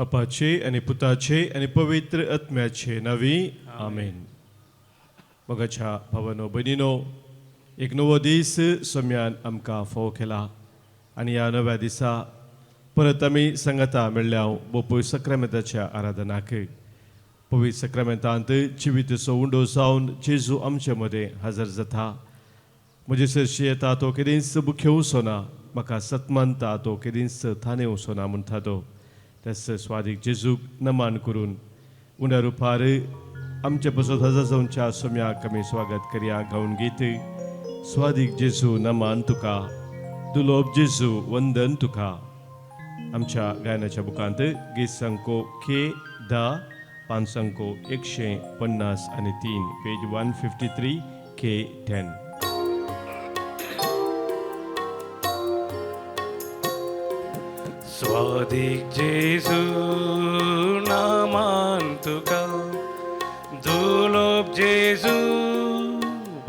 बापाचे आनी पुताचे आनी पवित्र आत्म्याचे नांवी आमेन. मोगाच्या भावानो भयणीनो, एक नवो दीस सोम्यान आमकां फोव केला आनी ह्या नव्या दिसा परत आमी सांगाता मेळ्ळ्या बोपूय सक्रामेंताच्या आराधनाक. पवित्र सक्रामेंतांत जिविताचो उंडो जावन जेजू आमचे मदें हजर जाता. म्हजे सरशी येता तो केदींच बुख्यो वचना, म्हाका सतमानता तो केदींच थाने वचना म्हणटा तो. त्याच स्वादीक जेजूक नमान करून उंड्या रुपार आमचे पसत हजर जावच्या सोम्याक आमी स्वागत करया. गावन गीत स्वादीक जेजू नमान तुका, दुलोब जेजू वंदन तुका. आमच्या गायनाच्या बुकांत गीत संको के 10, पांच संको 153, पेज 153, के 10. स्वादीक जेजू नामान तुका, दुलोब जेजू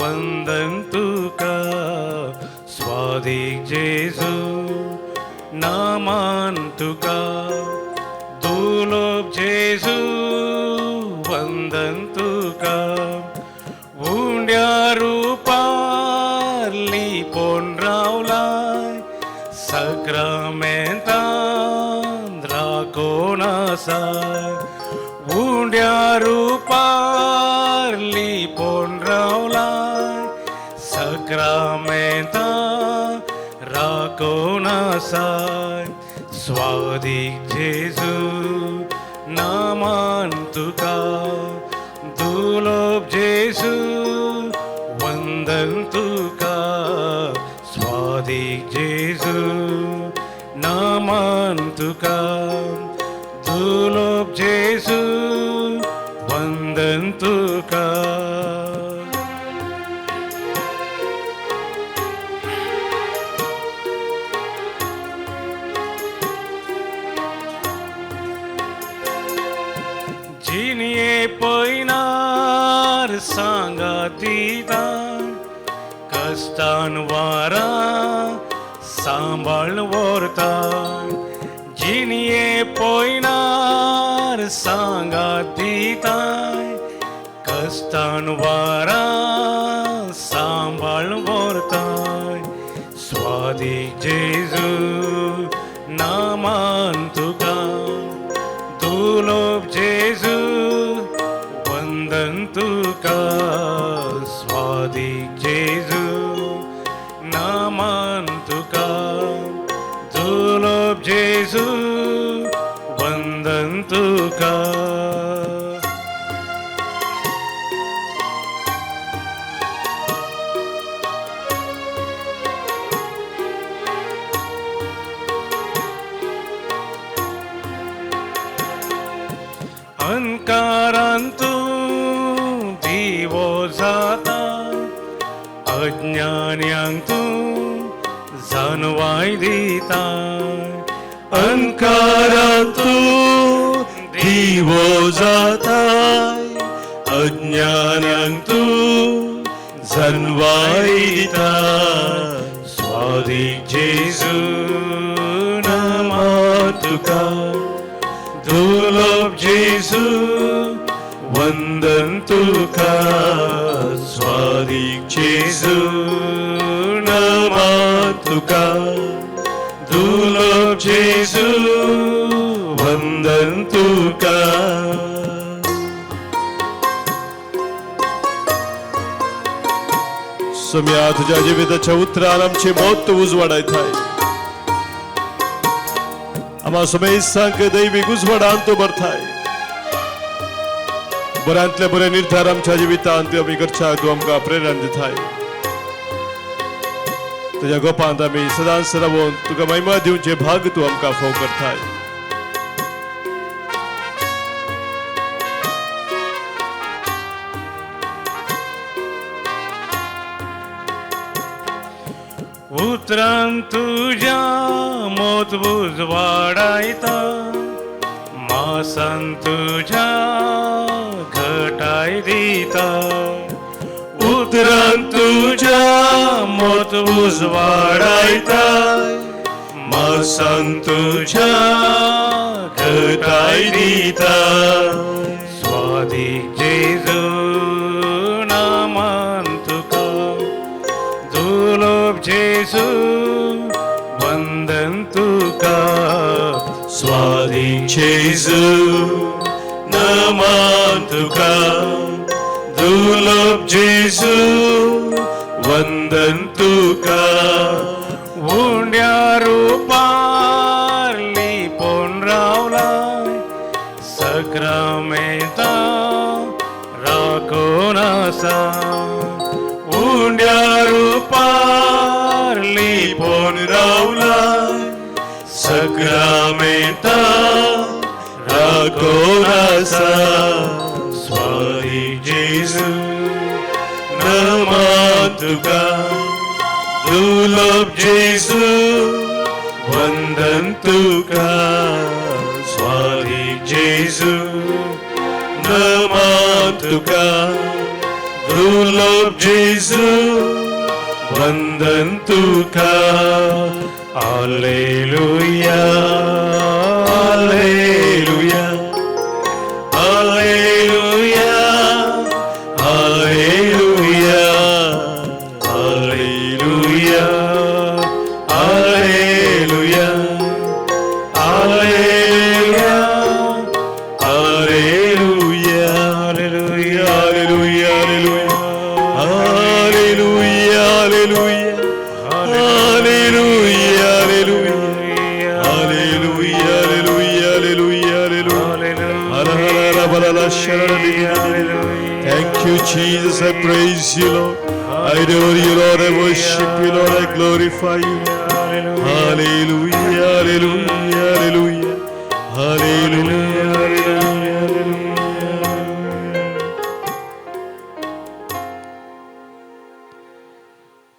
वंदन तुका. स्वादीक जेजू नामान तुका, दुलोब जेजू वंदन तुका. उंड्या रुपार लिपोवन रावलाय, सक्रामेंतान राखून आसाय. उंड्या रुपार लिपोवन रावलाय, सक्रामेंतान राखून आसाय. स्वादीक जेजू नामान तुका, दुलोब जेजू वंदन तुका. स्वादीक जेजू नामान तुका, दुलोब जेजू वंदन तुका. जिणये पयनार सांगातीता, कश्टान वारा सांबाळ व्हरता. जिणये पयनार सांगातीता, कश्टान वारा सांबाळ व्हरता. स्वादीक जेजू नामान तुका, दुलोब जेजू वंदन तुका. स्वादीक जेजू नामान तुका, दुलोब जेजू वंदन तुका. अंकारान तूं दिवो जाता, अज्ञान्यांक तूं जानवाय दिता. अंकारान तूं दिवो जाता, अज्ञान्यांक तूं जानवाय दिता. स्वादीक जेजू नामान तुका, दुलोब जेजू वंदन तुका. स्वादीक जेजू नामान तुका, दुलोब जेजू वंदन तुका. सोम्या तुझ्या जिविताच्या उतरान आमचे मत उजवाडायताय. आम्हा समेसांक दैवीक उजवाडान तूं भरताय. बऱ्यांतले बरे निर्धार आमच्या जिवितांत आमी करच्या तूं आमकां प्रेरणा दिताय. तुज्या गोपांत आमी सदांच रावून तुका महिमा दिवचे भाग तूं आमकां फोव करताय. उतरान तुज्या मोत उजवाडायता, मासान तुज्या घटाय दिता. उतरान तुज्या मोत उजवाडायता, मासान तुज्या शांतताय दिता. स्वादीक जेजू नामान तुका दुर्लभ जेजू वंदन तुका. स्वादीक जेजू नामान तुका दुर्लभ जेजू वंदन तुका. उंड्या रुपार लिपोवन रावलाय सक्रामेंता राखून आसा. उंड्या रुपार लिपोवन रावलाय सक्रामेंता राखून आसा. स्वादीक जेजू नामान तुका दुर्लभ जेजू वंदन तुका. स्वादीक जेजू नामान तुका दुर्लभ जेजू वंदन तुका. Alleluia, alleluia, alleluia, alleluia, alleluia, alleluia, alleluia, alleluia, alleluia, alleluia, alleluia, alleluia, alleluia, alleluia, alleluia, alleluia, alleluia, alleluia. Thank you, Jesus. I praise you, Lord. I adore you, Lord. I worship you, Lord. I glorify you. Hallelujah, hallelujah, hallelujah, hallelujah, hallelujah.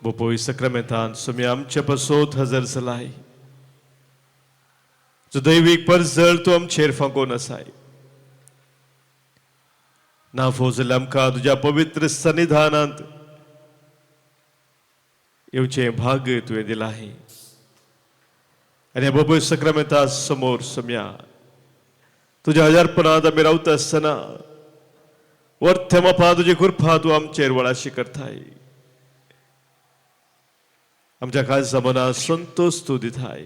बोपोय सक्रामेंतान स्वामी आमचे पासत हजर जालाय. जो दैवीक परजळ तूं आमचेर फांकोवन आसाय. ना फौजले आमकां तुज्या पवित्र सन्निधानांत येवचें भाग्य तुवें दिलां. आनी ह्या बोपोय सक्रामेंता समोर सम्या तुज्या हजारपणांत आमी रावता आसतना वर्थ्या मापा तुजी कृपा तूं आमचेर वळाशी करताय. आमच्या खास मनात संतोष तूं दिताय.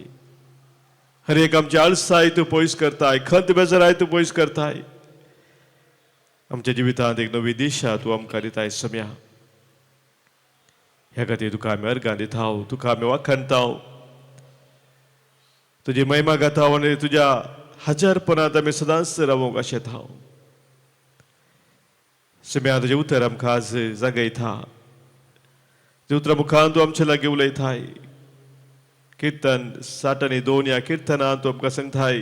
हर एक आमची आळसाय तूं पयस करताय, खंत बेजाराय तूं पयस करताय. आमच्या जिवितांत एक नवी दिशा तूं आमकां दिताय सम्या. ह्या खातीर तुका आमी अर्गां दिताव, तुका आमी वाखाणताव, तुजी महिमा गाताव आनी तुज्या हजारपणांत आमी सदांच रावूंक आशेताव. सम्या तुजें उतर आमकां आज जागयता. तुज्या उतरा मुखान तूं आमचे लागीं उलयताय. किर्तन 62 ह्या किर्तनांत तूं आमकां सांगताय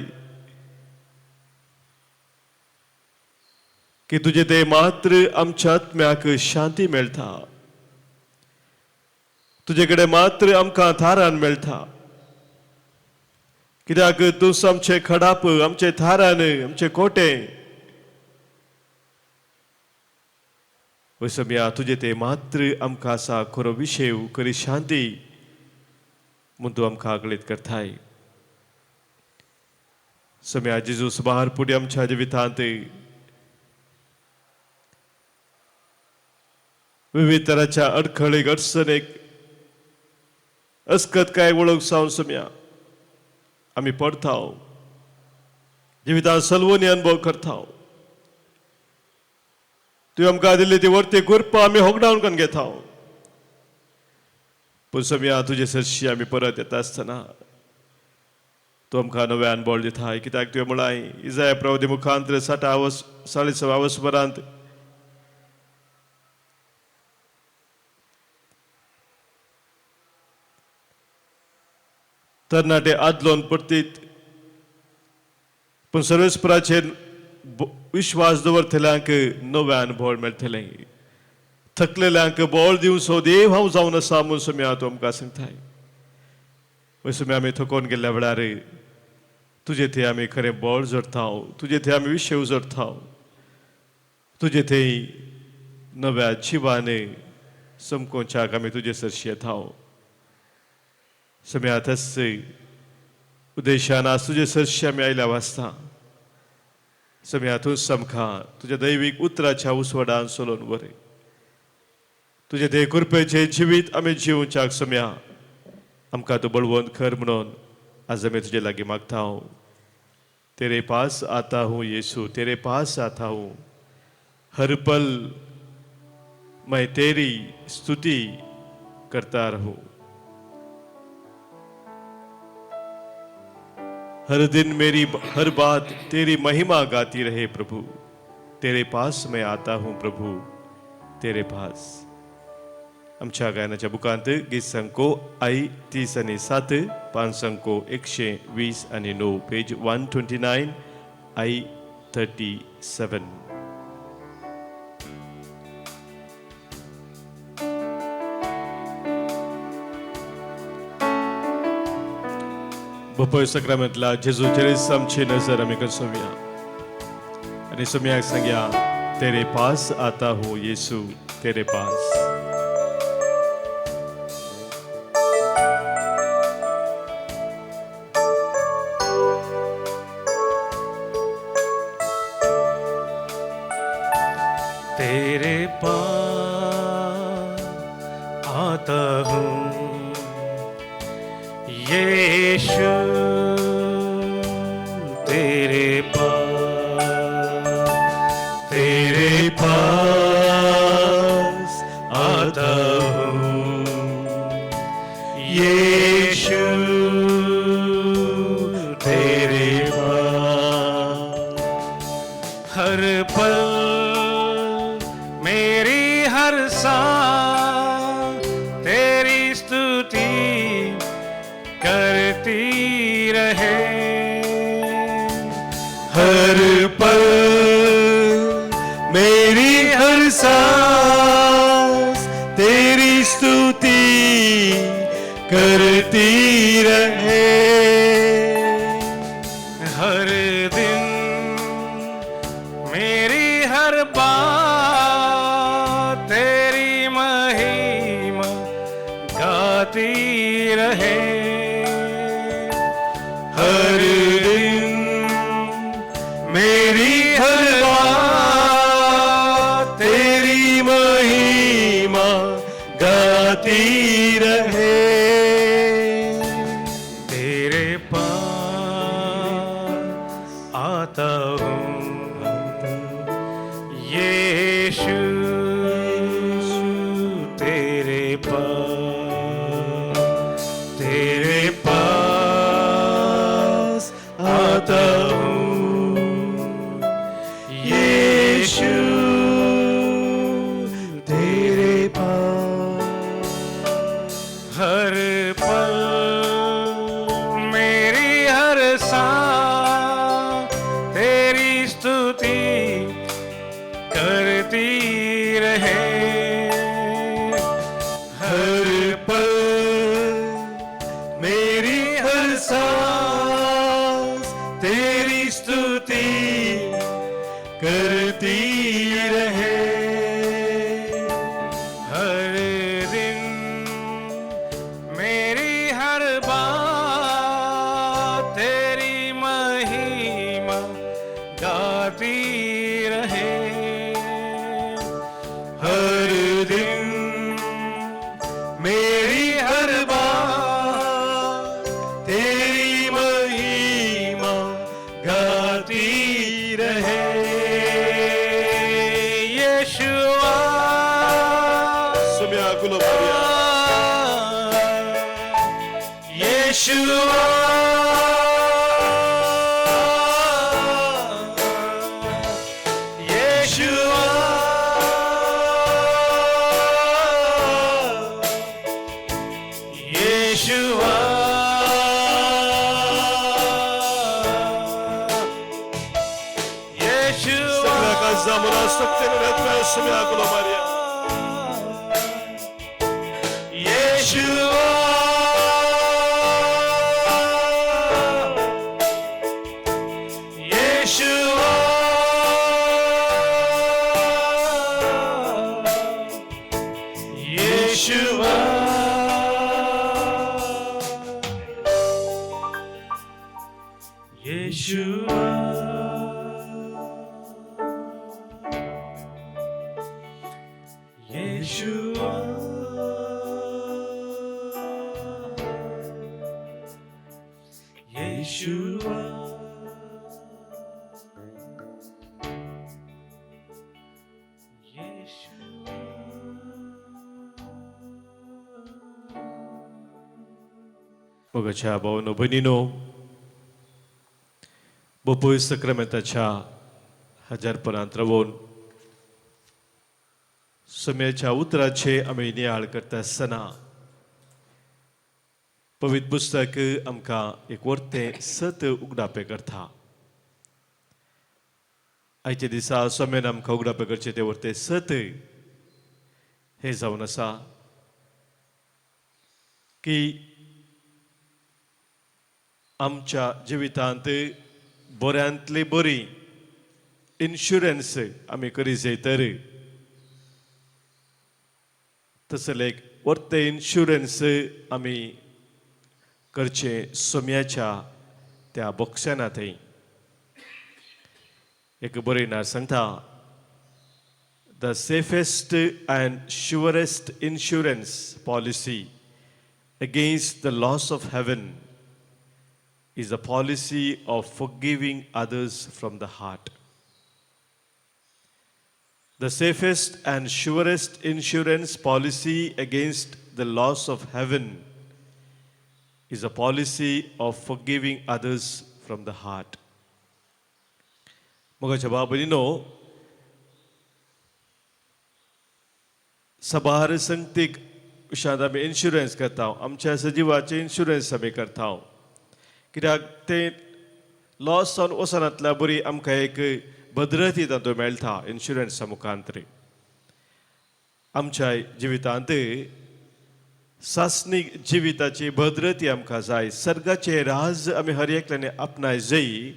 की तुजें ते मात्र आमच्या आत्म्याक शांती मेळटा, तुजे कडेन मात्र आमकां थारान मेळटा. कित्याक तूं आमचें खडाप, आमचें थारान, आमचें कोटें. वसम्या तुजें ते मात्र आमकां आसा खरो विशेव, खरी शांती म्हूण तूं आमकां आगळीत करताय. सम्या जेजू सुबार पुढे आमच्या जिवितांत विविध तराच्या अडखळीक, अडचणीक, अस्कत काय वळख जावन सम्या आमी पडताव, जिवितांत सलवणी अनुभव करताव. तुवें आमकां दिल्ली ती वरती कृपा आमी होगडावन करून घेताव. पूण सम्या तुजे सरशी आमी परत येता आसतना तूं आमकां नव्यान बळ दिताय. कित्याक तुवें म्हळाय इजाय प्रवदी मुखांत 40 वसभरांत तरणाटे आदलोन परतीत, पूण सर्वेस्पराचेर विश्वास दवरतल्यांक नव्यान बळ मेळटलें. थकलेल्यांक बळ दिवचो देव हांव जावन आसा म्हूण सम्या तूं आमकां सांगताय. वसम्या आमी थकोवन गेल्ल्या वेळार तुजे थंय आमी खरें बळ जोडटाव, तुजे थंय आमी विशेव जोडटाव, तुजे थंय नव्या जिवान समकोच्याक आमी तुजे सरशी येताव. सम्या तस उद्देशान आज तुजे सरशी आमी आयल्या वाचता. सोम्या तूं आमकां तुज्या दैवीक उतराच्या उसवडान सोलोवन बरें तुजें देह कृपेचें जिवीत आमी जिवच्याक सोम्या आमकां तूं बळवंत कर म्हणून आज आमी तुजे लागीं मागता. तेरे पास आता हूँ यीशु, तेरे पास आता हूँ, हर पल मैं तेरी स्तुति करता रहूं. हर दिन मेरी हर बात तेरी महिमा गाती रहे प्रभु, तेरे पास मैं आता हूँ प्रभु, तेरे पास. आमच्या गायनाच्या बुकांत गीत संको आई 30 आनी 7, पान संको 120 आनी 9, पेज 129, I 37. बपय सक्रामेंतला जेजूचेर आमची नजर आमी कसोवया आनी सोम्याक सांगया, तेरे पास आता हूँ येसू, तेरे पास. तेरे पास आता हूँ यीशु, तेरे पास, तेरे पास आता हूँ यीशु, तेरे पास. हर पल मेरी हर सांस तेरी स्तुति करती रहे. हर पल मेरी हर सांस तेरी स्तुति करती रहे. हर दिन मेरी हर बात तेरी महिमा गाती रहे. हर दिन मेरी हर बात तेरी महिमा गाती रहे. तेरे पास आता हूँ यीशु, तेरे पास, तेरे पास आता हूँ यीशु, तेरे पास. हर पल मेरी हर सांस तेरी स्तुति करती रहे. हर पल मेरी हर सांस तेरी स्तुति करती रहे. हर दिन मेरी हर बात तेरी महिमा गाती रहे. हर दिन मेरी हर बात तेरी महिमा गाती रहे. यीशुआ, सोम्या गुलो मारिया. यीशुआ, यीशुआ, यीशुआ, यीशुआ, सगळ्या काळजा शक्तीने सोम्या गुलो मारिया. यीशुआ, यीशुआ, यीशुआ. यीशुआ. Yeshua. Yeshua. मोगाच्या भावनो भयणीनो, बोपोय सक्रामेंताच्या हजारपणांत रावून सम्याच्या उतराचे आमी नियाळ करता आसतना पवित्र पुस्तक आमकां एक वर्तें सत उगडापें करता. आयच्या दिसा सम्यान आमकां उगडापें करचें तें वर्तें सत हें जावन आसा की आमच्या जिवितांत बऱ्यांतली बरी इन्शुरन्स आमी करी जाय तर तसले एक वर्ते इन्शुरन्स आमी करचें सोम्याच्या त्या बॉक्साना थंय. एक बरयणार सांगता, the safest and surest insurance policy against the loss of heaven is a policy of forgiving others from the heart. The safest and surest insurance policy against the loss of heaven is a policy of forgiving others from the heart. मोगाच्या बाबतीनो, सबार संगतीक विशयांत आमी insurance करता, आमच्या सजिवाचे insurance आमी करता, कित्याक तें लॉस जावन वचनातल्या बरी आमकां एक भद्रती तातूंत मेळटा इन्शुरन्सा मुखांतरे. आमच्या जिवितांत सासणीक जिविताची भद्रती आमकां जाय. सर्गाचे राज आमी हर एकल्याने आपणाय जाय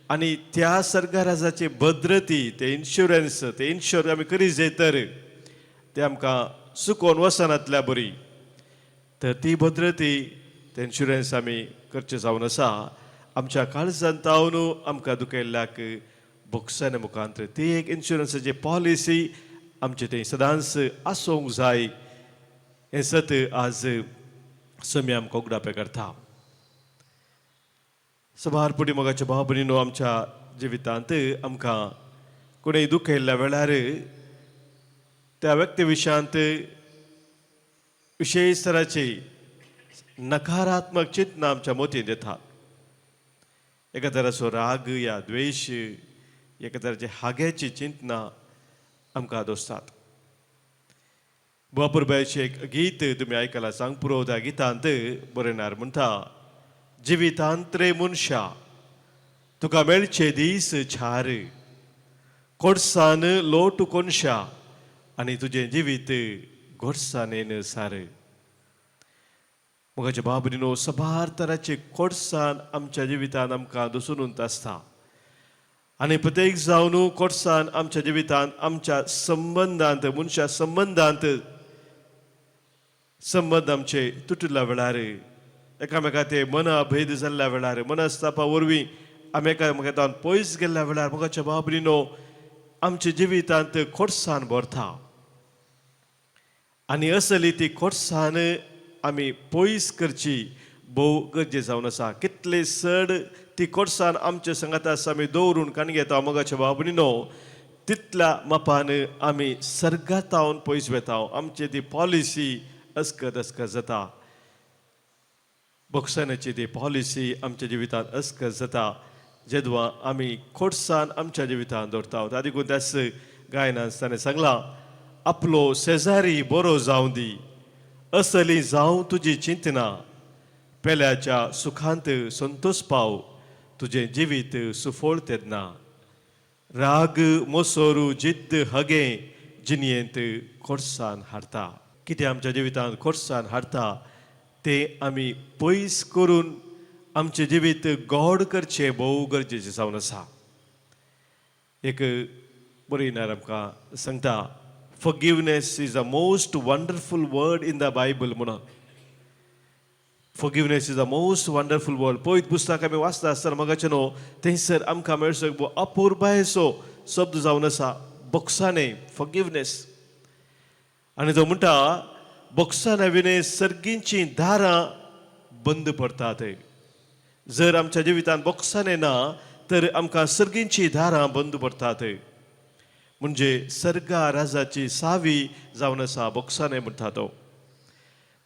आनी त्या सर्गा राजाची भद्रती, ते इन्शुरन्स, ते इन्शुर आमी करी जाय तर ते आमकां सुकोवन वचनातल्या बरी तर ती भद्रती, ते इन्शुरन्स आमी करचें जावन आसा आमच्या काळजान तावन आमकां दुखयल्ल्याक बोक्साने मुखांतर. ती एक इन्शुरन्साची पॉलिसी आमचे थंय सदांच आसूंक जाय. हें सत आज समी आमकां उगडापें करता. सबार पुडी मोगाच्या भाव भयणीनो, आमच्या जिवितांत आमकां कोणूय दुखयल्ल्या वेळार त्या व्यक्ती विशयांत विशेश तराची नकारात्मक चिंतना आमच्या मतींत येतात. एका तराचो राग या द्वेश, एका तराचे हाग्याची चिंतना आमकां दोसतात. बापुरबायचें एक गीत तुमी आयकलां सांग पुरो. त्या गितांत बरयणार म्हणटा, जिवितांत रे मनशा तुका मेळचे दीस चार, कोडसान लोट कोनशा आनी तुजें जिवीत गोडसाणेन सार. मोगाचे बाबरीनो, सबार तराचे कोडसान आमच्या जिवितांत आमकां दसून आसता आनी प्रत्येक जावन कोडसान आमच्या जिवितांत आमच्या संबंदांत, मनशा संबंदांत, संबंद आमचे तुटिल्ल्या वेळार, एकामेका ते मना भेद जाल्ल्या वेळार, मनस्तापा वरवीं आमी एकामेकान पयस गेल्ल्या वेळार, मोगाच्या बाबरीनो, आमच्या जिवितांत खोडसान भरता आनी असली ती खोडसान आमी पयस करची भोव गरजे जावन आसा. कितले चड ती खोडसान आमच्या सांगाता आसा आमी दवरून काण घेता मोगाच्या बाबरीनो, तितल्या मापान आमी सर्गातावन पयस वेता. आमची ती पॉलिसी अस्कत अस्कत जाता. बोक्सानाची ती पॉलिसी आमच्या जिवितांत अस्कत जाता जेदवा आमी खोडसान आमच्या जिवितांत दवरता. त्या देखून त्याच गायनान ताणें सांगलां, आपलो शेजारी बरो जावं दी, असली जावं तुजी चिंतना, पेल्याच्या सुखांत संतोष पाव, तुजें जिवीत सुफळ तेन्ना. राग मोसोरू जिद्द हगें जिणयेंत खोडसान हाडटा. कितें आमच्या जिवितांत खोडसान हाडटा तें आमी पयस करून आमचें जिवीत गोड करचें भोव गरजेचें जावन आसा. एक बरयणार आमकां सांगता, forgiveness is the most wonderful word in the Bible म्हणून. Forgiveness is the most wonderful word. पवित्र पुस्तक आमी वाचता आसतना मोगाचे न्हू, थंयसर आमकां मेळसो अपुरबायेचो शब्द जावन आसा बोक्साने, फॉरगिवनेस. आनी तो म्हणटा, बोक्साना विणे सर्गींचीं दारां बंद पडटात. जर आमच्या जिवितांत बोगसाणें ना तर आमकां सर्गींची दारां बंद पडटात. म्हणजे सर्गा राजाची सावी जावन आसा बोगसाणें म्हणटा तो.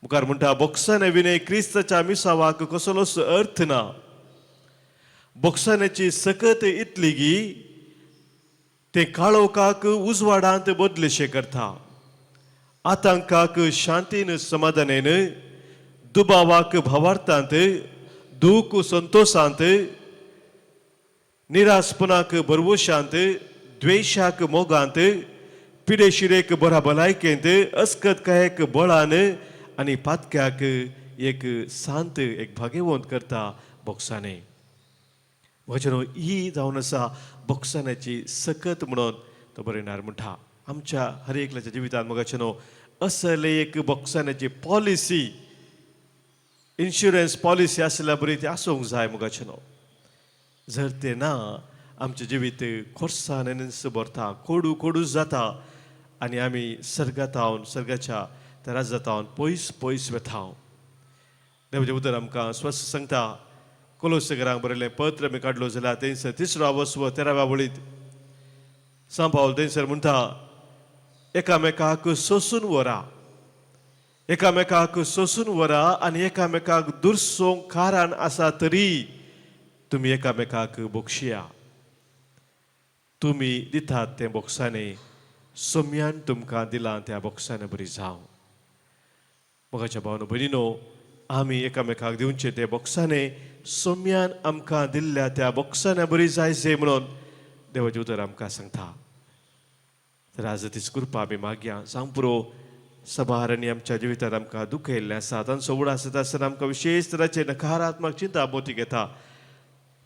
मुखार म्हणटा बोगसाणें विणे क्रिस्ताच्या मिसावाक कसलोच अर्थ ना. बोगसाण्याची सकत इतली गी तें काळोखाक उजवाडांत बदलेशें करता, आतंकाक शांतीन समाधानेन, दुबावाक भावार्थांत, दूख संतोशांत, निरासपणाक भरवशांत, द्वेशाक मोगांत, पिडेशिरेक बरा भलायकेंत, अस्कतकायेक बळान आनी पातक्याक एक शांत एक भागेवंत करता बोगसाणें. वचनो ही जावन आसा बोगसाण्याची सकत म्हणून तो बरयणार म्हणटा. आमच्या हर एकल्याच्या जिवितांत मोगाचेनो असले एक बोगसाण्याची पॉलिसी, इन्शुरन्स पॉलिसी आसल्या बरी ती आसूंक जाय मोगाचेनो. जर तें ना आमचें जिवीत खोर्सान भरता, कोडू कोडू जाता आनी आमी सर्गातावन सर्गाच्या त्या राज्यातावन पयस पयस वता. देवाचें उतर आमकां स्वस्थ सांगता. कोलोसगरांक बरयलें पत्र आमी काडलो जाल्यार थंयसर तिसरो वस्व 13व्या वळींत सांव पावल थंयसर म्हणटा, एकामेकाक सोसून व्हरा, एकामेकाक सोसून व्हरा आनी एकामेकाक दुरसोंक कारण आसा तरी तुमी एकामेकाक बोगशिया. तुमी दितात तें बोगसाणें सोम्यान तुमकां दिलां त्या बोगसाणें बरी जावं. मोगाच्या भावनो भयणीनो, आमी एकामेकाक दिवचें तें बोगसाणें सोम्यान आमकां दिल्ल्या त्या बोगसाण्या बरी जाय जे म्हणून देवाचें उतर आमकां सांगता. तर आज तीच कृपा आमी मागया. सांग पुरो सभार आनी आमच्या जिवितांत आमकां दुखयल्लें आसा तांचो उडास येता आसतना आमकां विशेश तराचे नकारात्मक चिंता मोती घेता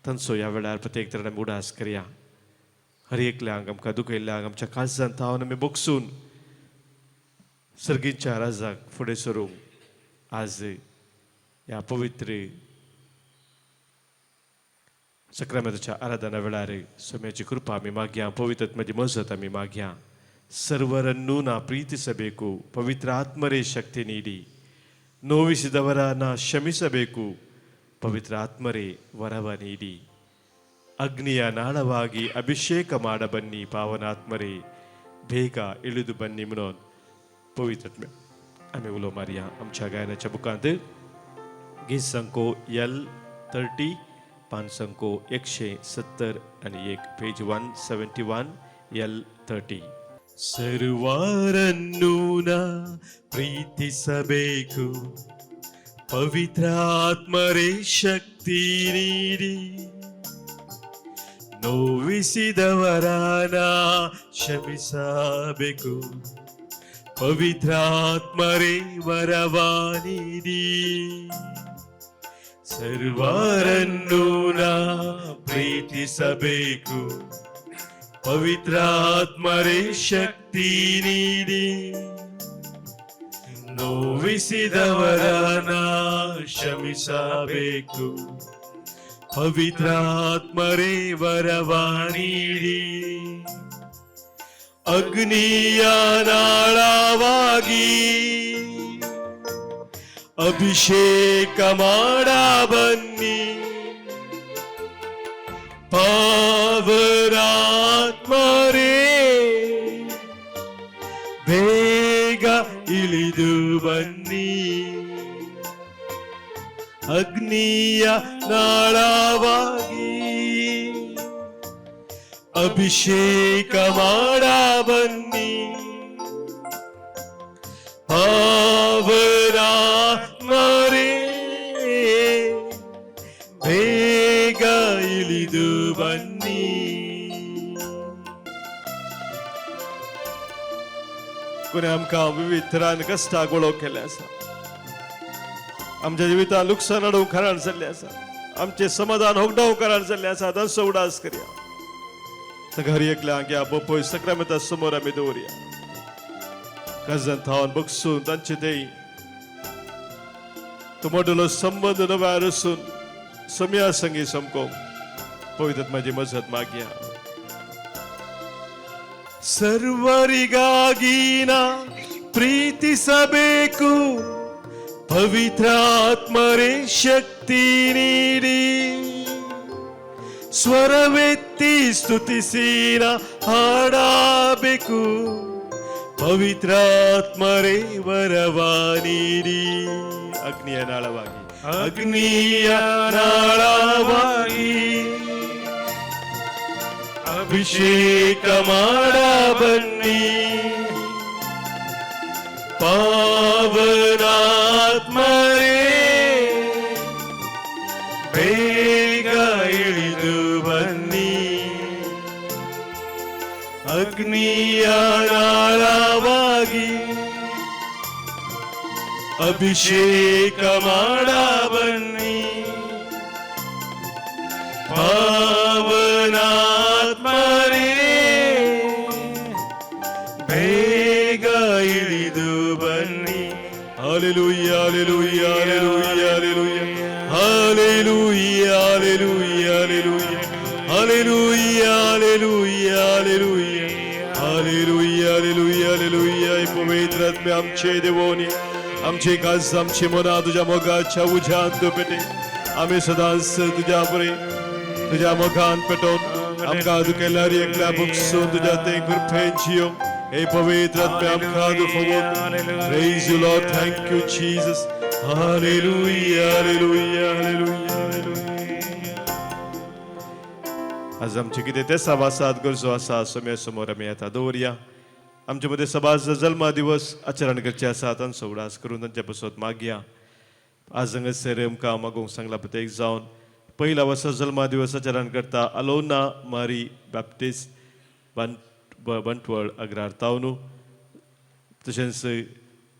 तांचो ह्या वेळार प्रत्येक तरेन आमी उडास करया. हर एकल्यांक आमकां दुखयल्ल्यांक आमच्या काळजांत थावन आमी बगसून सर्गीच्या राजाक फुडें सरूंक आज ह्या पवित्र सक्रामेताच्या आराधना वेळार सोम्याची कृपा आमी मागया, पवित्र आत्म्याची मजत आमी मागया. ಸರ್ವರನ್ನೂ ನಾ ಪ್ರೀತಿಸಬೇಕು, ಪವಿತ್ರ ಆತ್ಮರೇ ಶಕ್ತಿ ನೀಡಿ. ನೋವಿಸಿದವರ ನಾ ಕ್ಷಮಿಸಬೇಕು, ಪವಿತ್ರ ಆತ್ಮರೇ ವರವ ನೀಡಿ. ಅಗ್ನಿಯ ನಾಳವಾಗಿ ಅಭಿಷೇಕ ಮಾಡಬನ್ನಿ, ಪಾವನಾತ್ಮರೇ ಬೇಗ ಇಳಿದು ಬನ್ನಿ म्हणून पवित्र आत्मे आमी उलो मारया. आमच्या गायनाच्या बुकांत गीत संको L30, पान संको 171, पेज 171 L30. ಸರ್ವರನ್ನೂ ನಾ ಪ್ರೀತಿಸಬೇಕು, ಪವಿತ್ರಾತ್ಮರೇ ಶಕ್ತಿ ನೀಡಿ. ನೋವಿಸಿದವರ ನಾ ಕ್ಷಮಿಸಬೇಕು, ಪವಿತ್ರಾತ್ಮರೇ ವರವ ನೀಡಿ. ಸರ್ವರನ್ನೂ ನಾ ಪ್ರೀತಿಸಬೇಕು, ಪವಿತ್ರಾತ್ಮರೇ ಶಕ್ತಿ ನೀಡಿ. ನೋವಿಸಿದವರ ನಾ ಕ್ಷಮಿಸಬೇಕು, ಪವಿತ್ರಾತ್ಮರೇ ವರವ ನೀಡಿ. ಅಗ್ನಿಯ ನಾಳವಾಗಿ ಅಭಿಷೇಕ ಮಾಡ ಬನ್ನಿ, ಪಾವನಾತ್ಮರೇ ಬೇಗ ಇಳಿದು ಬನ್ನಿ. ಅಗ್ನಿಯ ನಾಳವಾಗಿ ಅಭಿಷೇಕ ಮಾಡ ಬನ್ನಿ, ಪಾವನಾತ್ಮರೇ ಬೇಗ ಇಳಿದು ಬನ್ನಿ. कोणी आमकां विविध तरान कश्टाक गोळो केल्ले आसा, आमच्या जिवितांत लुकसाण हाडूंक कारण जाल्लें आसा, आमचें समाधान होगडावंक कारण जाल्लें आसा, तांचो उडास करया. हर एकल्यांक ह्या बपय सक्रामेता समोर आमी दवरया. काळजान थावन बगसून तांचे ते तो मोडलो संबंद नव्यार असून सम्या संगी समकोंक पवित्र आत्म्याची मजत मागया. ಸರ್ವರಿಗಾಗಿ ನಾ ಪ್ರೀತಿಸಬೇಕು, ಪವಿತ್ರಾತ್ಮರೇ ಶಕ್ತಿ ನೀಡಿ ಸ್ವರವೆತ್ತಿ ಸ್ತುತಿಸಿನ ಹಾಡಬೇಕು. ಪವಿತ್ರಾತ್ಮರೇ ವರವ ನೀಡಿ ಅಗ್ನಿಯ ನಾಳವಾಗಿ, ಅಗ್ನಿಯ ನಾಳವಾಗಿ ಅಭಿಷೇಕ ಮಾಡ ಬನ್ನಿ. ಪಾವನಾತ್ಮರೇ ಬೇಗ ಇಳಿದು ಬನ್ನಿ, ಅಗ್ನಿಯ ನಾಳವಾಗಿ ಅಭಿಷೇಕ ಮಾಡ ಬನ್ನಿ. ಪಾವನಾತ್ಮರೇ ಬೇಗ ಇಳಿದು ಬನ್ನಿ. Hallelujah, hallelujah, hallelujah, hallelujah, hallelujah, hallelujah, hallelujah, hallelujah, hallelujah, hallelujah, hallelujah. पवित्र आत्मे आमचे देवोनी, आमचे काज आमचे मना तुझ्या मोगाच्या उज्यांत पेटे. आमी सदांच तुझ्या बरे तुझ्या मोगान पेटोवन आमकां तूं केल्यार एकल्या बुकसून तुझ्या ते कृपेन जियो. हे पवित्र आत्मे आमकां तूं फवोक. Praise you, Lord. Thank you, Jesus. Hallelujah, hallelujah, hallelujah, hallelujah. आज आमचे कितें ते सभासाद गरजो आसा सोम्या समोर आमी आतां दवरया. आमचे मदें सभास जल्मा दिवस आचरण करचे आसा, तांचो उडास करून तांच्या पासत मागया. आज हांगासर आमकां मागूंक सांगला प्रत्येक जावन पयल्या वर्सा जल्मा दिवस आचरण करता अलोना मारी बॅप्टिस्ट बंटवळ अग्रार तावनू. तशेंच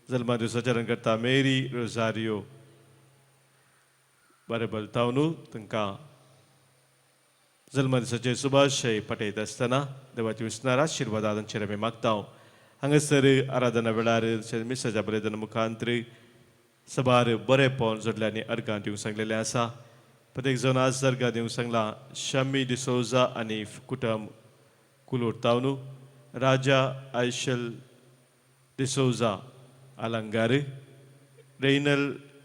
जल्मा दिवस आचरण करता मेरी रोजारियो बरेबल तावनू. तांकां जल्मा दिसाचे शुभाशय पटयत आसतना देवाची विसणार आशिर्वादा तांचेर आमी मागता. हांगासर आराधना वेळार तशेंच मिसाच्या बरें मुखांतर सबार बरेपण जोडल्यांनी अर्गां दिवंक सांगलेलें आसा. प्रत्येक जाण आज अर्गां दिवंक सांगलां शमी डिसोजा आनी कुटुंब कुलोर तावनू, राजा आयशल डिसोजा अलंगार, रेनल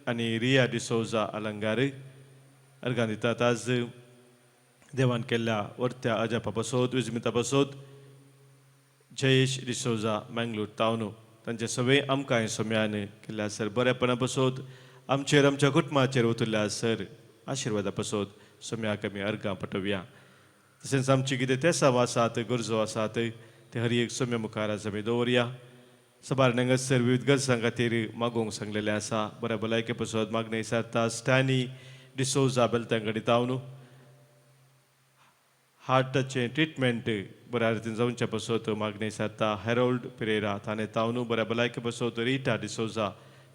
आनी रिया डिसोजा अलंगार अर्गां दितात. आज देवान केल्ल्या वर्त्या अजापा पासत विजमिता पासत जयेश डिसोजा मँगलोर तावनू. तांचे सगळे आमकां हे सोम्यान केल्ल्या सर बरेपणा पासत आमचेर आमच्या कुटुंबाचेर उतरल्या सर आशिर्वादा पासत सोम्याक आमी अर्गां पटोवया. तशेंच आमची कितें तेसांव आसात गरजो आसात ते हर एक सोम्या मुखार आज आमी दवरया. सबार हांगासर विविध गरजां खातीर मागोवंक सांगलेलें आसा. बऱ्या भलायके पासत मागणें विचारता स्टॅनी डिसोजा बेलतांगडी तावनू. हार्टाचें ट्रिटमेंट बऱ्या रितीन जावच्या पासत मागणें विचारता हेरोल्ड पिरेरा ताणें तावनू. बऱ्या भलायके पासत रिटा डिसोजा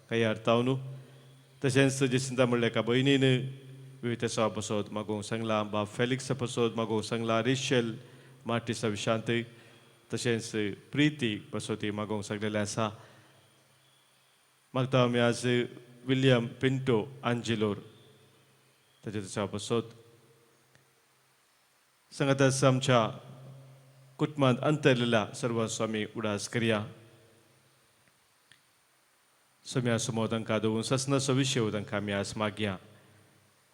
कयार तावनू. तशेंच जेसिंता म्हणल्या एका भयणीन विविध तेसांवा पासत मागोवंक सांगलां. बाब फेलिक्सा पासत मागोवंक सांगलां. रिशेल मार्टिसा विशांत तशेंच प्रिती पासत मागोवंक सांगलेलें आसा. मागता आमी आज विल्यम पिंटो आंजिलोर ताच्या तेसांवा पासत. सांगत आसा आमच्या कुटुंबांत अंतरलेल्या सर्व स्वामी उडास करया. सोम्या समोर तांकां दवरून ससनाचो विशय तांकां आमी आज मागया.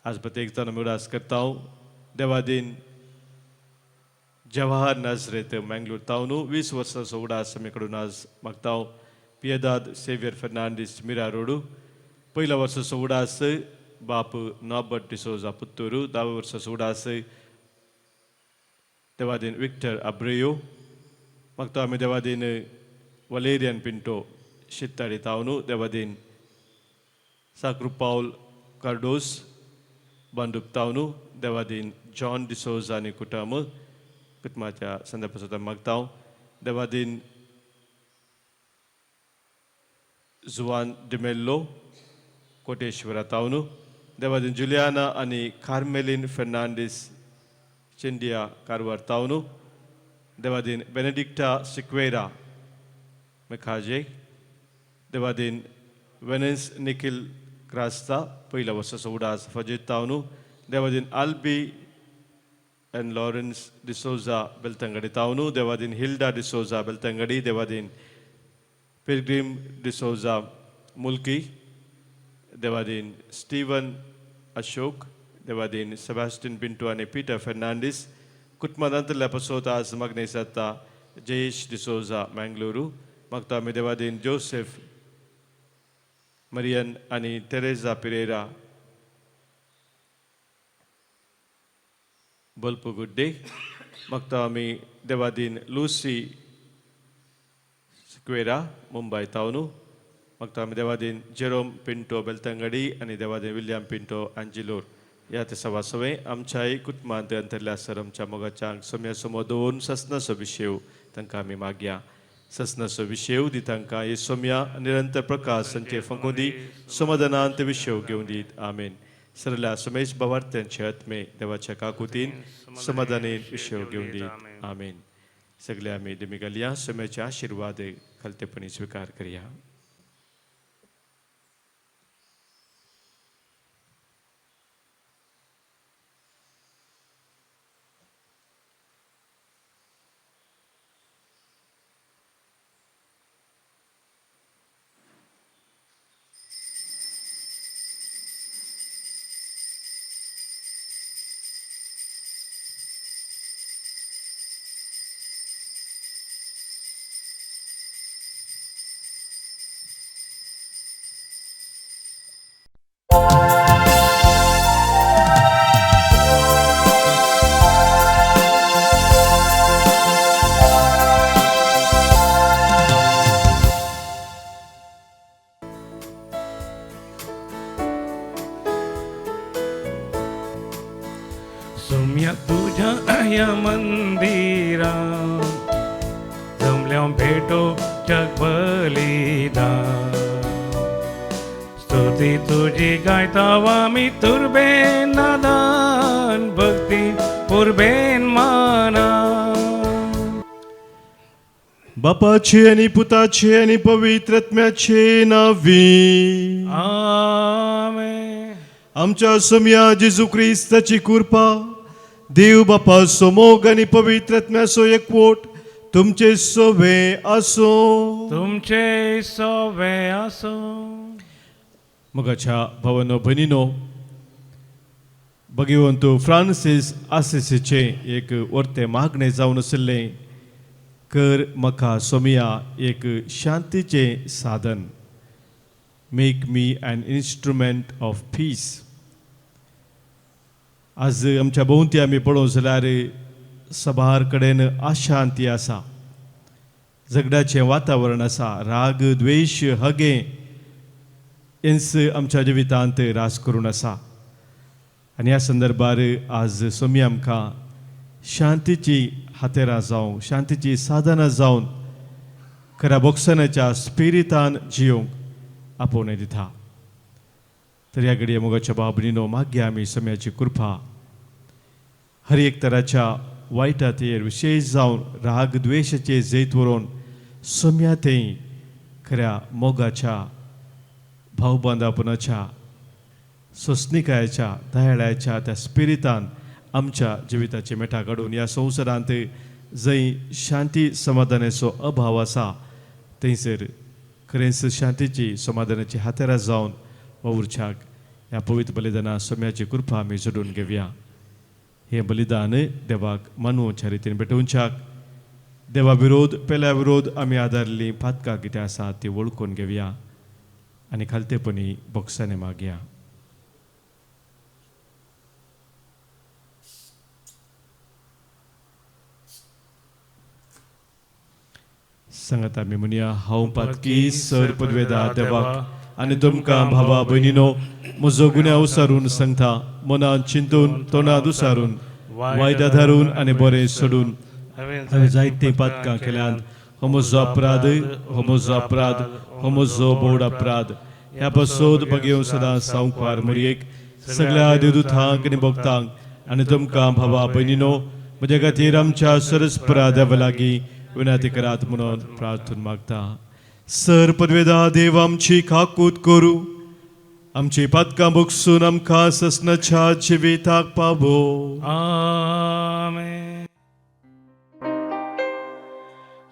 आज प्रत्येक जाण आमी उडास करता. देवादीन जवाहर नाजरेत मँगलोर तावनू 20 वर्सांचो उडास आमी कडून आज मागता. पियेदाद सेवियर फर्नांडीस मिरा रोडू. पयल्या वर्साचो उडास बाप नॉबर्ट डिसोजा पुत्तूरू. 10व्या वर्साचो उडास देवादीन विक्टर अब्रेयो. मागता आमी देवादीन वलेरियन पिंटो शित्ताडी तावनू. देवादीन साक्रू पावल कार्डोस बांडूप तावनू. देवादीन जॉन डिसोजा आनी कुटुंब कुटुंबाच्या संदर्भात मागता. देवादीन जुवान डिमेल्लो कोटेश्वरा तावनू. देवादीन जुलियाना आनी कार्मेलीन फर्नांडीस चिंडिया कारवार तावनू. देवादीन बेनेडिक्टा सिक्वेरा मेखाजे. देवादीन वेनेन्स निखिल क्रास्ता पयल्या वर्साचो उडास फजीत तावनू. देवादीन आल्बी एन लॉरन्स डिसोजा बेलतंगडी तावनू. देवादीन हिल्डा डिसोजा बेलतंगडी. देवादीन पिलग्रीम डिसोजा मुल्की. देवादीन स्टीवन अशोक, देवादीन सेबास्टिन पिंटो आनी पीटर फेर्नांडीस कुटुंबांतल्या पसोत आज मागणी जाता जयेश डिसोजा मँगलुरू. मागता आमी देवादीन जोसेफ मरियन आनी तेरेजा पिरेरा बल्प गुड्डे. मागता आमी देवादीन लुसी सिक्वेरा मुंबय तावनू. मागता आमी देवादीन जेरोम पिंटो बेलतंगडी आनी देवादीन विल्यम पिंटो आंजिलोर. ह्या ते सवा सवें आमच्याय कुटुंबांत अंतरल्या सर आमच्या मोगाच्यांक सोम्या समो दवरून ससनाचो विशेव तांकां आमी मागया. ससनाचो विशेव दी तांकां हे सोम्या निरंतर प्रकाश तांचे फंकूं दी, समाधानांत विशेव घेवन दीत. आमेन. सरल्या सोमेश बावार्थ्यांचे आत्मे देवाच्या काकुतीन समाधानीन विशेव घेवन दीत. आमेन. सगळे आमी दिमी घालया, सोम्याचे आशिर्वाद खालतेपणी स्विकार करया. सोम्या तुझ्या या मंदिरा जमल्या भेटो जग बलिदान. स्तुती तुझी गायता आमी तुर्बेन नादान, भक्ती पुर्बेन माना. बापाचे आनी पुताचे आनी पवित्र आत्म्याचे नांवी आमेन. आमच्या सोम्या जेजू क्रिस्ताची कृपा, देव बापाचो मोग आनी पवित्र आत्म्याचो एकवट तुमचे सोवे आसूं. तुमचे सोवे आसूं. मोगाच्या भावानो भयणीनो, भगवंत फ्रांसीस आसिसीचें एक वर्तें मागणें जावन आशिल्लें, कर म्हाका सोमिया एक शांतीचें साधन, make me an instrument of peace. आज आमच्या भोंवती आमी पळोवंक जाल्यार सभार कडेन अशांती आसा, झगड्याचें वातावरण आसा, राग द्वेश हगें हेंच आमच्या जिवितांत रास करून आसा. आनी ह्या संदर्भार आज सोमी आमकां शांतीची हातेरां जावं, शांतीची साधनां जावन खऱ्या बोक्सनाच्या स्पिरितान जियोंक आपोवणें दिता. तर ह्या घडये मोगाच्या बाबणीनो मागया आमी सम्याची कृपा हर एक तराच्या वायटाचेर, विशेश जावन राग द्वेशाचे जैत व्हरून सम्या थंय खऱ्या मोगाच्या, भावबांदापणाच्या, सोंसणिकायेच्या, दयाळाच्या त्या स्पिरितान आमच्या जिविताची मेटां काडून ह्या संवसारांत जंय शांती समाधानाचो अभाव आसा थंयसर खरेंच शांतीची समाधानाची हातेरां जावन वावुरच्याक ह्या पवित्र बलिदाना सम्याची कृपा आमी जोडून घेवया. हें बलिदान देवाक मानवच्या रितीन भेटोवच्याक देवा विरोध पेल्या विरोध आमी आदारलीं पातकां कितें आसा ती वळखून घेवया आनी खालतेपणी बोक्सांनी मागया. सांगात आमी म्हणया, हांव पातकी सर पदवेदा देवाक आनी तुमकां भावा भयणीनो म्हजो गुन्यांव उसारून सांगता, मनान चिंतून तोंडांत उसारून वायट धारून आनी बरें सोडून हांवें जायतीं पातकां केल्यांत. हो म्हजो अपराध, हो म्हजो अपराध, हो म्हजो बोड अपराध. ह्या पासत बगेवन सदां सावकार मोरयेक सगळ्या देवदूतांक आनी भक्तांक आनी तुमकां भावा भयणीनो म्हज्या खातीर आमच्या सरस्परा देवा लागीं विनंती करात म्हणून प्रार्थना मागता. सर पदवेदा देव आमची काकूत करूं, आमची पातकां भोगसून आमकां ससनाच्या जिविताक पावो. आमेन.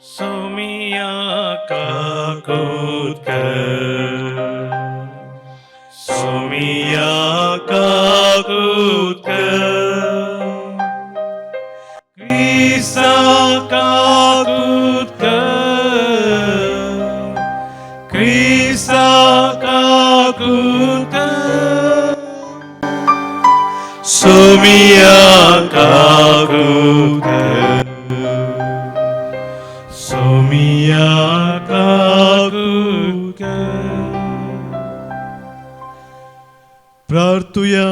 सोमिया काकूत कर, काकूत कर, क्रिस्ता काकूत कर, क्रिस्ता काकूत कर, सोमिया काकूत कर, सोमिया काकूत कर. प्रार्थुया.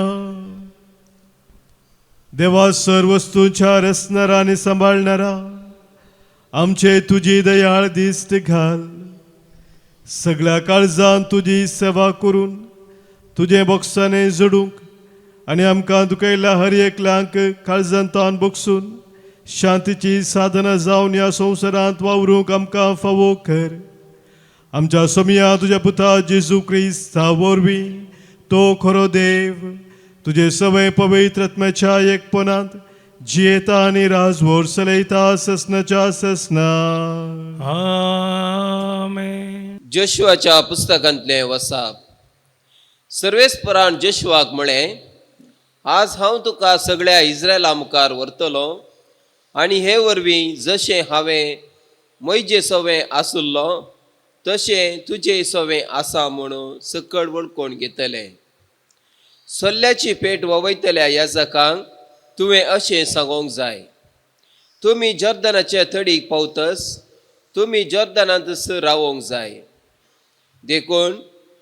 देवा, सर्व वस्तूंच्या रचणारा आनी सांबाळणारा, आमचे तुजी दयाळ दिश्ट घाल. सगळ्या काळजान तुजी सेवा करून तुजें बोगसाणें जोडूंक आनी आमकां दुखयल्ल्या हर एकल्यांक काळजान तान बोगसून शांतीची साधना जावन ह्या संवसारांत वावरूंक आमकां फावो कर. आमच्या सोमया तुज्या पुता जेजू क्रिस्ता वरवीं, तो खरो देव, तुजे सवय पवित्र आत्म्याच्या एकपणांत जियेता आनी राजवोर चलयता ससनाच्या ससना. आमेन. जोशुआच्या पुस्तकांतलें वसाप. सर्वेस्परान जोशुआक म्हळें, आज हांव तुका सगळ्या इस्रायला मुखार व्हरतलो आनी हे वरवीं जशें हांवें म्हजे सवें आसुल्लो तशें तुजे सवें आसा म्हणून सकळ वळखून घेतले. सोल्ल्याची पेट ववयतल्या याजकांक तुवें अशें सांगोंक जाय, तुमी जॉर्दनाचे तडीक पावतस तुमी जॉर्दनांतच रावोंक जाय. देखून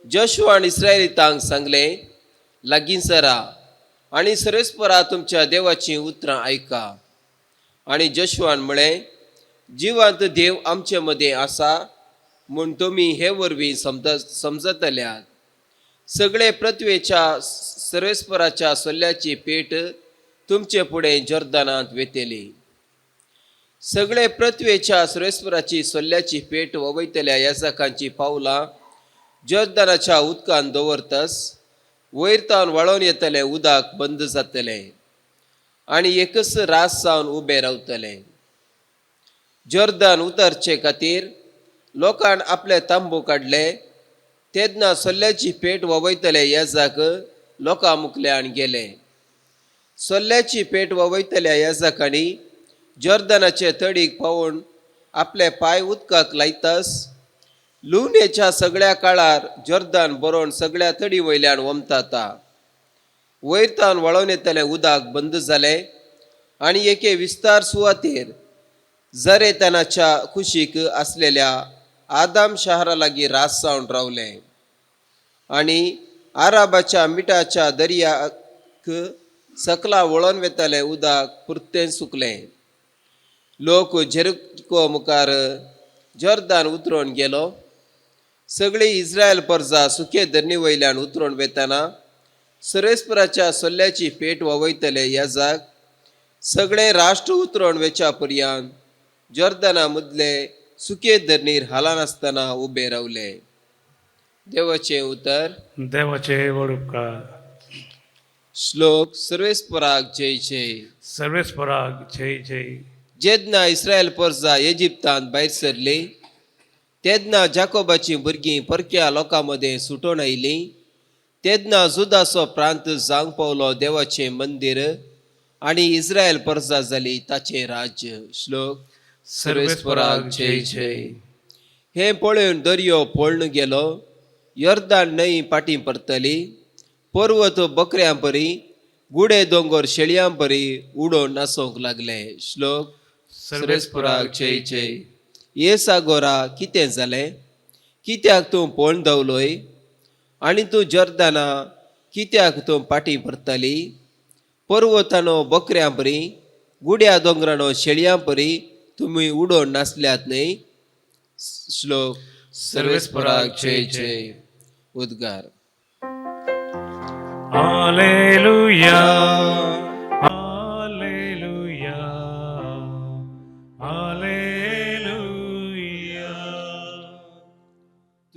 जोशुआन इस्रायलितांक सांगलें, लागीं सरा आनी सर्वेस्परा तुमच्या देवाचीं उतरां आयका. आनी जोशुआन म्हळें, जिवांत देव आमचे मदें आसा म्हूण तुमी हे वरवीं समजतल्यात. सगळे पृथ्वेच्या सर्वेस्पराच्या सोल्ल्याची पेट तुमचे फुडें जॉर्दनांत वेतली. सगळे पृथ्वेच्या सर्वेस्पराची सोल्ल्याची पेट ववयतल्या याजकांची पावलां जॉर्दनाच्या उदकान दवरतस वयर तावन व्हाळोन येतलें उदक बंद जातलें आनी एकच रास जावन उबें रावतलें. जॉर्दन उतरचे खातीर लोकान आपले तांबू काडले तेन्ना सोल्ल्याची पेट ववयतले याजक लोकां मुखल्यान गेले. सोल्ल्याची पेट ववयतल्या याजकांनी जॉर्दनाचे तडीक पावून आपले पांय उदकाक लायतस लुवणेच्या सगळ्या काळार जॉर्दन बरोवन सगळ्या तडी वयल्यान वमताता. वयर तावन व्हाळोवन येतलें उदक बंद जालें आनी एके विस्तार सुवातेर जरेतनाच्या कुशीक आसलेल्या आदाम शहरा लागीं रास जावन रावलें आनी आराबाच्या मिठाच्या दर्याक सकला वळोन वेतालें उदक पुरतें सुकलें. लोक जेरिको मुखार जॉर्दान उतरोन गेलो. सगळी इस्रायल परजा सुके धरणी वयल्यान उतरोन वेताना सर्वेस्पराच्या सोल्ल्याची पेट वावयतले याजाक सगळे राष्ट्र उतरोन वेच्या पर्यंत जॉर्दना मदले सुके धरणीर हालनासतना उबे रावले. देवाचें उतर. देवाचे व्हड उपकार. श्लोक. सर्वेस्पराक जय जय. सर्वेस्पराक जय जय. जेन्ना इस्रायल परजा इजिप्तांत भायर सरली तेन्ना जाकोबाचीं भुरगीं परक्या लोकां मदें सुटोवन आयलीं. तेन्ना जुदाचो प्रांत जावंक पावलो देवाचें मंदीर आनी इस्रायल परजा जाली ताचें राज्य. श्लोक. सर्वेस्पराक जय जय. हें पळोवन दर्यो पळून गेलो, योर्दान न्हंय फाटीं परतली, पर्वत बकऱ्यां परी, गुडे दोंगर शेळयां परी उडोवन नाचोवंक लागले. श्लोक. सर्वेस्पराक जय जय. ये सागोरा, कितें जालें? कित्याक तूं पळोवन दवलोय आनी तूं जॉर्दाना, कित्याक तूं फाटीं परतली? पर्वतानो बकऱ्यां परी, गुड्या दोंगरानो शेळयां परी तुमी उडोवन नाचल्यात न्हय. श्लोक. सर्वेस्पराक जय जय. उद्गार. Hallelujah, hallelujah, hallelujah.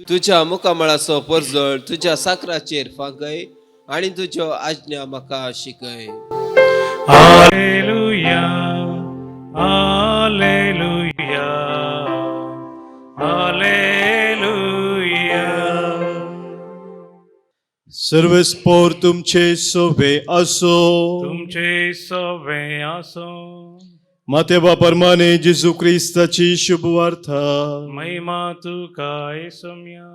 तुज्या मुखामळाचो परजळ तुज्या साकराचेर फांकय आनी तुज्यो आज्ञा म्हाका शिकय. Hallelujah, hallelujah, hallelujah. सर्वेस्पोर तुमचे सोबे असो. तुमचे सवे आसो. मातेबा परमाने जेजू क्रिस्ताची शुभवार्ता. महिमा तुका सोम्या.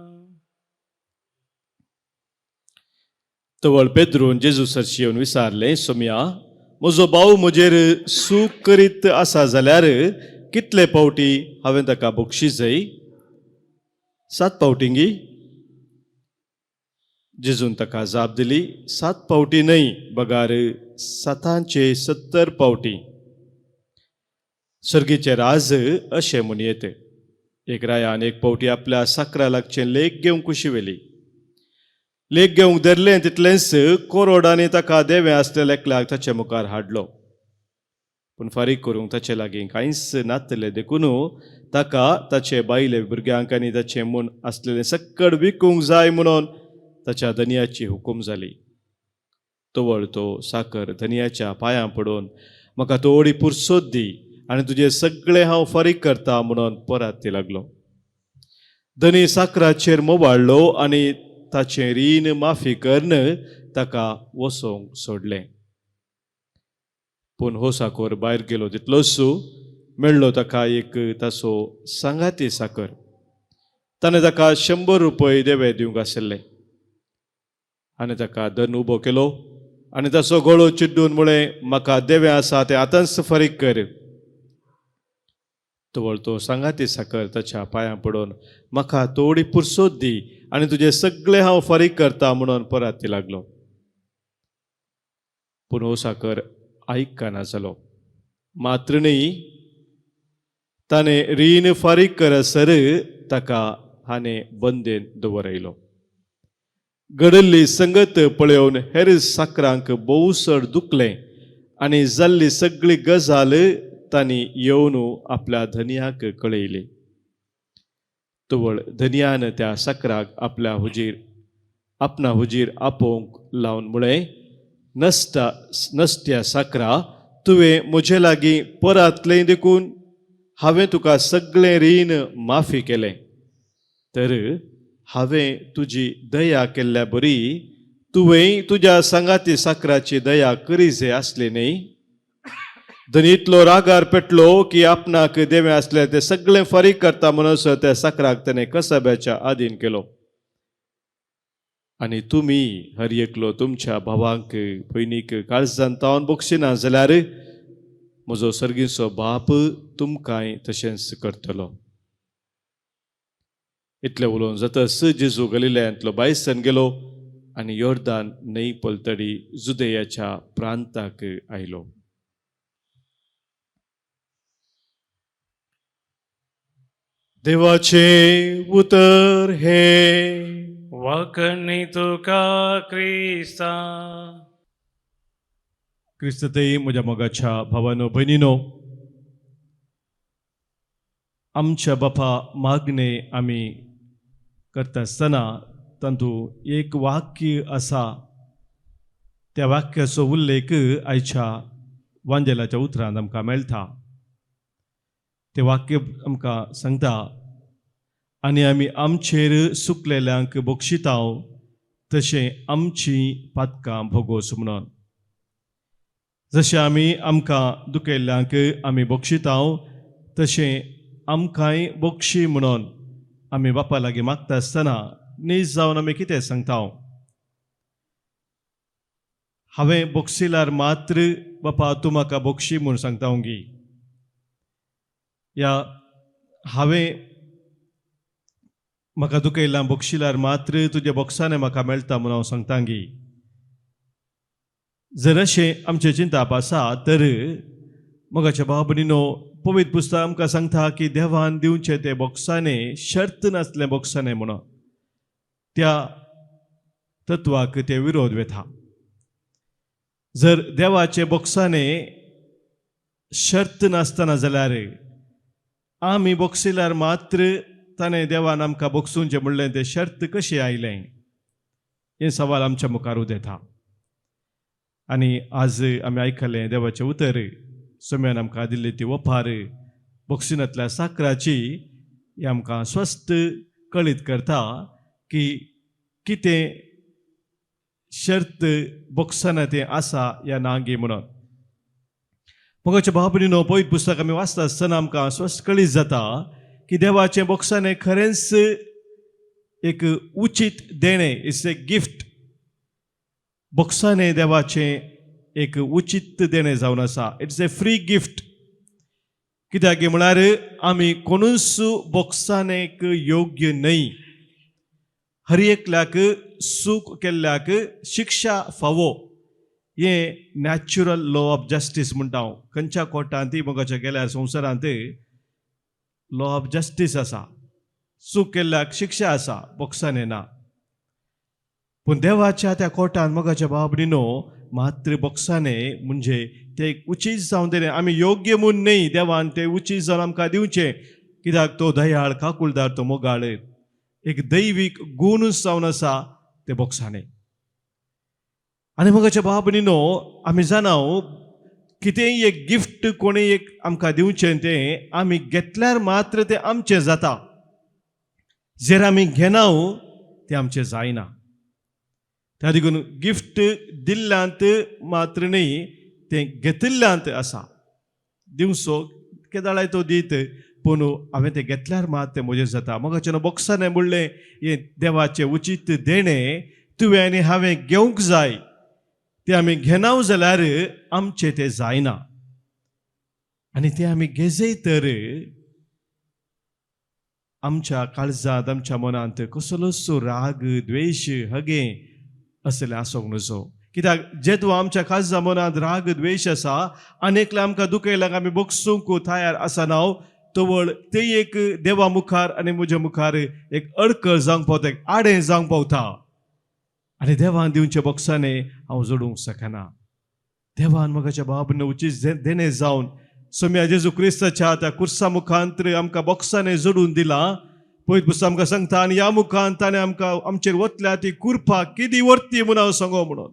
तवळ पेद्रून जेजू सरशी येवन विचारलें, सोमया, म्हजो भाव म्हजेर सूख करीत आसा जाल्यार कितले पावटी हांवें ताका बक्षीस जाय? 7 पावटींगी? जेजून ताका जाप दिली, 7 पावटी न्हय, बगार 7 70 पावटी. सर्गीचे राज अशें म्हणयेत, एक रायान एक पावटी आपल्या साकरा लागचें लेख घेवंक कुशी व्हेली. लेख घेवंक धरलें तितलेंच कोरोडांनी ताका देवें आसलेल्या एकल्याक ताचे मुखार हाडलो. पूण फारीक करूंक ताचे लागीं कांयच नातलें, देखून ताका ताचे बायले भुरग्यांक आनी ताचें म्हूण आसलेलें सक्कड विकूंक जाय म्हणून ताच्या धनयाची हुकूम जाली. तवळ तो साकर धनयाच्या पांयां पडून, म्हाका थोडी पुरसोत दी आनी तुजें सगळें हांव फारीक करता म्हणून पराती लागलो. धनी साकराचेर मोबाळ्ळो आनी ताचें रीण माफी करून ताका वसोंक सोडलें. पूण हो साकर भायर गेलो तितलोच मेळ्ळो ताका एक ताचो सांगाती साकर. ताणें ताका 100 रुपये देवे दिवंक आशिल्ले आनी ताका धन उबो केलो आनी ताचो गळो चिड्डून म्हळें, म्हाका देवें आसा तें आतांच फारीक कर. तवळ तो सांगाती साकर ताच्या पांयां पडून, म्हाका थोडी पुरसोत दी आनी तुजें सगळें हांव फारीक करता म्हणून पराती लागलो. पूण हो साकर आयकना जालो. मात्र न्ही, ताणें रीण फारीक करसर ताका हाणें बंदेन दवरयलो. घडिल्ली संगत पळोवन हेर साकरांक भोव चड दुखलें आनी जाल्ली सगळी गजाल तांणी येवन आपल्या धनयाक कळयली. तवळ धनयान त्या साकराक आपल्या हुजीर आपणा हुजीर आपोवंक लावन म्हळें, नसता नसत्या साकरा, तुवें म्हजे लागीं परातलें देखून हांवें तुका सगळें रीण माफी केलें. तर हांवें तुजी दया केल्ल्या बरी तुवें तुज्या सांगाती साकराची दया करीजे आसली न्ही? धनी इतलो रागार पेटलो की आपणाक देवें आसलें तें सगळें फारीक करता म्हणसर त्या साकराक ताणें कसाब्याच्या आदीन केलो. आनी तुमी हर एकलो तुमच्या भावांक भयणीक काळजान तावन बक्षिना जाल्यार म्हजो सर्गीचो बाप तुमकांय तशेंच करतलो. इतलें उलोवन जातच जेजू गलिलयांतलो बायसन गेलो आनी योर्दान न्हंय पलतडी जुदेयाच्या प्रांताक आयलो. देवाचे उतर हे. वाकणी तुका क्रिस्ता. क्रिस्ततई म्हज्या मोगाच्या भावानो भयणीनो, आमच्या बापा मागणे आमी करता आसतना तातूंत एक वाक्य आसा. त्या वाक्याचो उल्लेख आयच्या वांजेलाच्या उतरांत आमकां मेळटा. तें वाक्य आमकां सांगता, आनी आमी आमचेर सुकलेल्यांक बक्षिताव तशें आमचीं पातकां भोगोस म्हणून. जशें आमी आमकां दुखयल्ल्यांक आमी बक्षिताव तशें आमकांय बक्षी म्हणून आमी बापा लागीं मागता आसतना नीज जावन आमी कितें सांगता? हांवें बक्षिल्यार मात्र बापा तूं म्हाका बक्षी म्हूण सांगता गी, या हांवें म्हाका दुखयलां बक्षिल्यार मात्र तुज्या बक्षाने म्हाका मेळटा म्हूण हांव सांगता गी? जर अशें आमचें चिंताप आसा तर मोगाच्या भाव भयणीनो, पवित्र पुस्तक आमकां सांगता की देवान दिवचें तें बोक्साने शर्त नासलें बोक्साने म्हणून त्या तत्वाक ते विरोध वेता. जर देवाचे बोक्साने शर्त नासतना जाल्यार आमी बोक्सिल्यार मात्र ताणें देवान आमकां बोक्सुंचें म्हणलें तें शर्त कशें आयलें? हें सवाल आमच्या मुखार उदेता. आनी आज आमी आयकलें देवाचें उतर. सोम्यान आमकां दिल्ली ती ओपार बक्षिणांतल्या साकराची ही आमकां स्वस्थ कळीत करता की कितें शर्त बोगसना तें आसा या ना गे म्हणून. मोगाच्या भाव भयणीनो, पवित्र पुस्तक आमी वाचता आसतना आमकां स्पश्ट कळीत जाता की देवाचें बोगसाणें खरेंच एक उचीत देणें, it's a gift. बोगसाणें देवाचें एक उचीत देणें जावन आसा, it's a free gift. कित्याक म्हळ्यार आमी कोणूच बोगसाणेक योग्य न्हय. हर एकल्याक चूक केल्ल्याक शिक्षा फावो. हें नॅचरल लॉ ऑफ जस्टीस म्हणटा हांव. खंयच्या कोर्टांत मोगाच्या गेल्यार संवसारांत लॉ ऑफ जस्टीस आसा, चूक केल्ल्याक शिक्षा आसा, बोगसाणें ना. पूण देवाच्या त्या कोर्टान मोगाच्या भाव भयणीनो मात्र बोगसाणें म्हणजे तें एक उचीत जावन दिलें. आमी योग्य म्हूण न्हय, देवान तें उचीत जावन आमकां दिवचें, कित्याक तो दयाळ, काकुळदार, तो मोगाळ, एक दैवीक गुणूच जावन आसा तें बोगसाणें. आनी मोगाच्या भाव भयणीनो, आमी जाणा कितेंय एक गिफ्ट कोणें एक आमकां दिवचें तें आमी घेतल्यार मात्र तें आमचें जाता. जर आमी घेना तें आमचें जायना. त्या देखून गिफ्ट दिल्ल्यांत मात्र न्हय, तें घेतिल्ल्यांत आसा. दिवचो केदाळाय तो दीत, पूण हांवें तें घेतल्यार मात तें म्हजें जाता. मोगाचें बोगसाणें म्हणलें हें देवाचें उचीत देणें तुवें आनी हांवें घेवंक जाय. तें आमी घेना जाल्यार आमचें तें जायना. आनी तें आमी घेजय तर आमच्या काळजांत, आमच्या मनांत कसलोच राग, द्वेश, हगें असलें आसूंक नजो. कित्याक जेदो आमच्या काळजा मनांत राग द्वेश आसा आनी एकलें आमकां दुखयल्याक आमी बगसूंक तयार आसना, तवळ ते एक देवा मुखार आनी म्हज्या मुखार एक अडकळ जावंक पावता, एक आडें जावंक पावता. आनी देवान दिवचे बोगसाणें हांव जोडूंक शकना. देवान मोगाच्या बाबन उचीत देणें जावन सोम्या जेजू क्रिस्ताच्या त्या कुर्सा मुखांत आमकां बोगसाणें जोडून दिलां. पयत पुस्तक आमकां सांगता, आनी ह्या मुखान ताणें आमकां आमचेर वतल्या ती कुरपा केदी व्हरती म्हूण हांव सांगो म्हणून.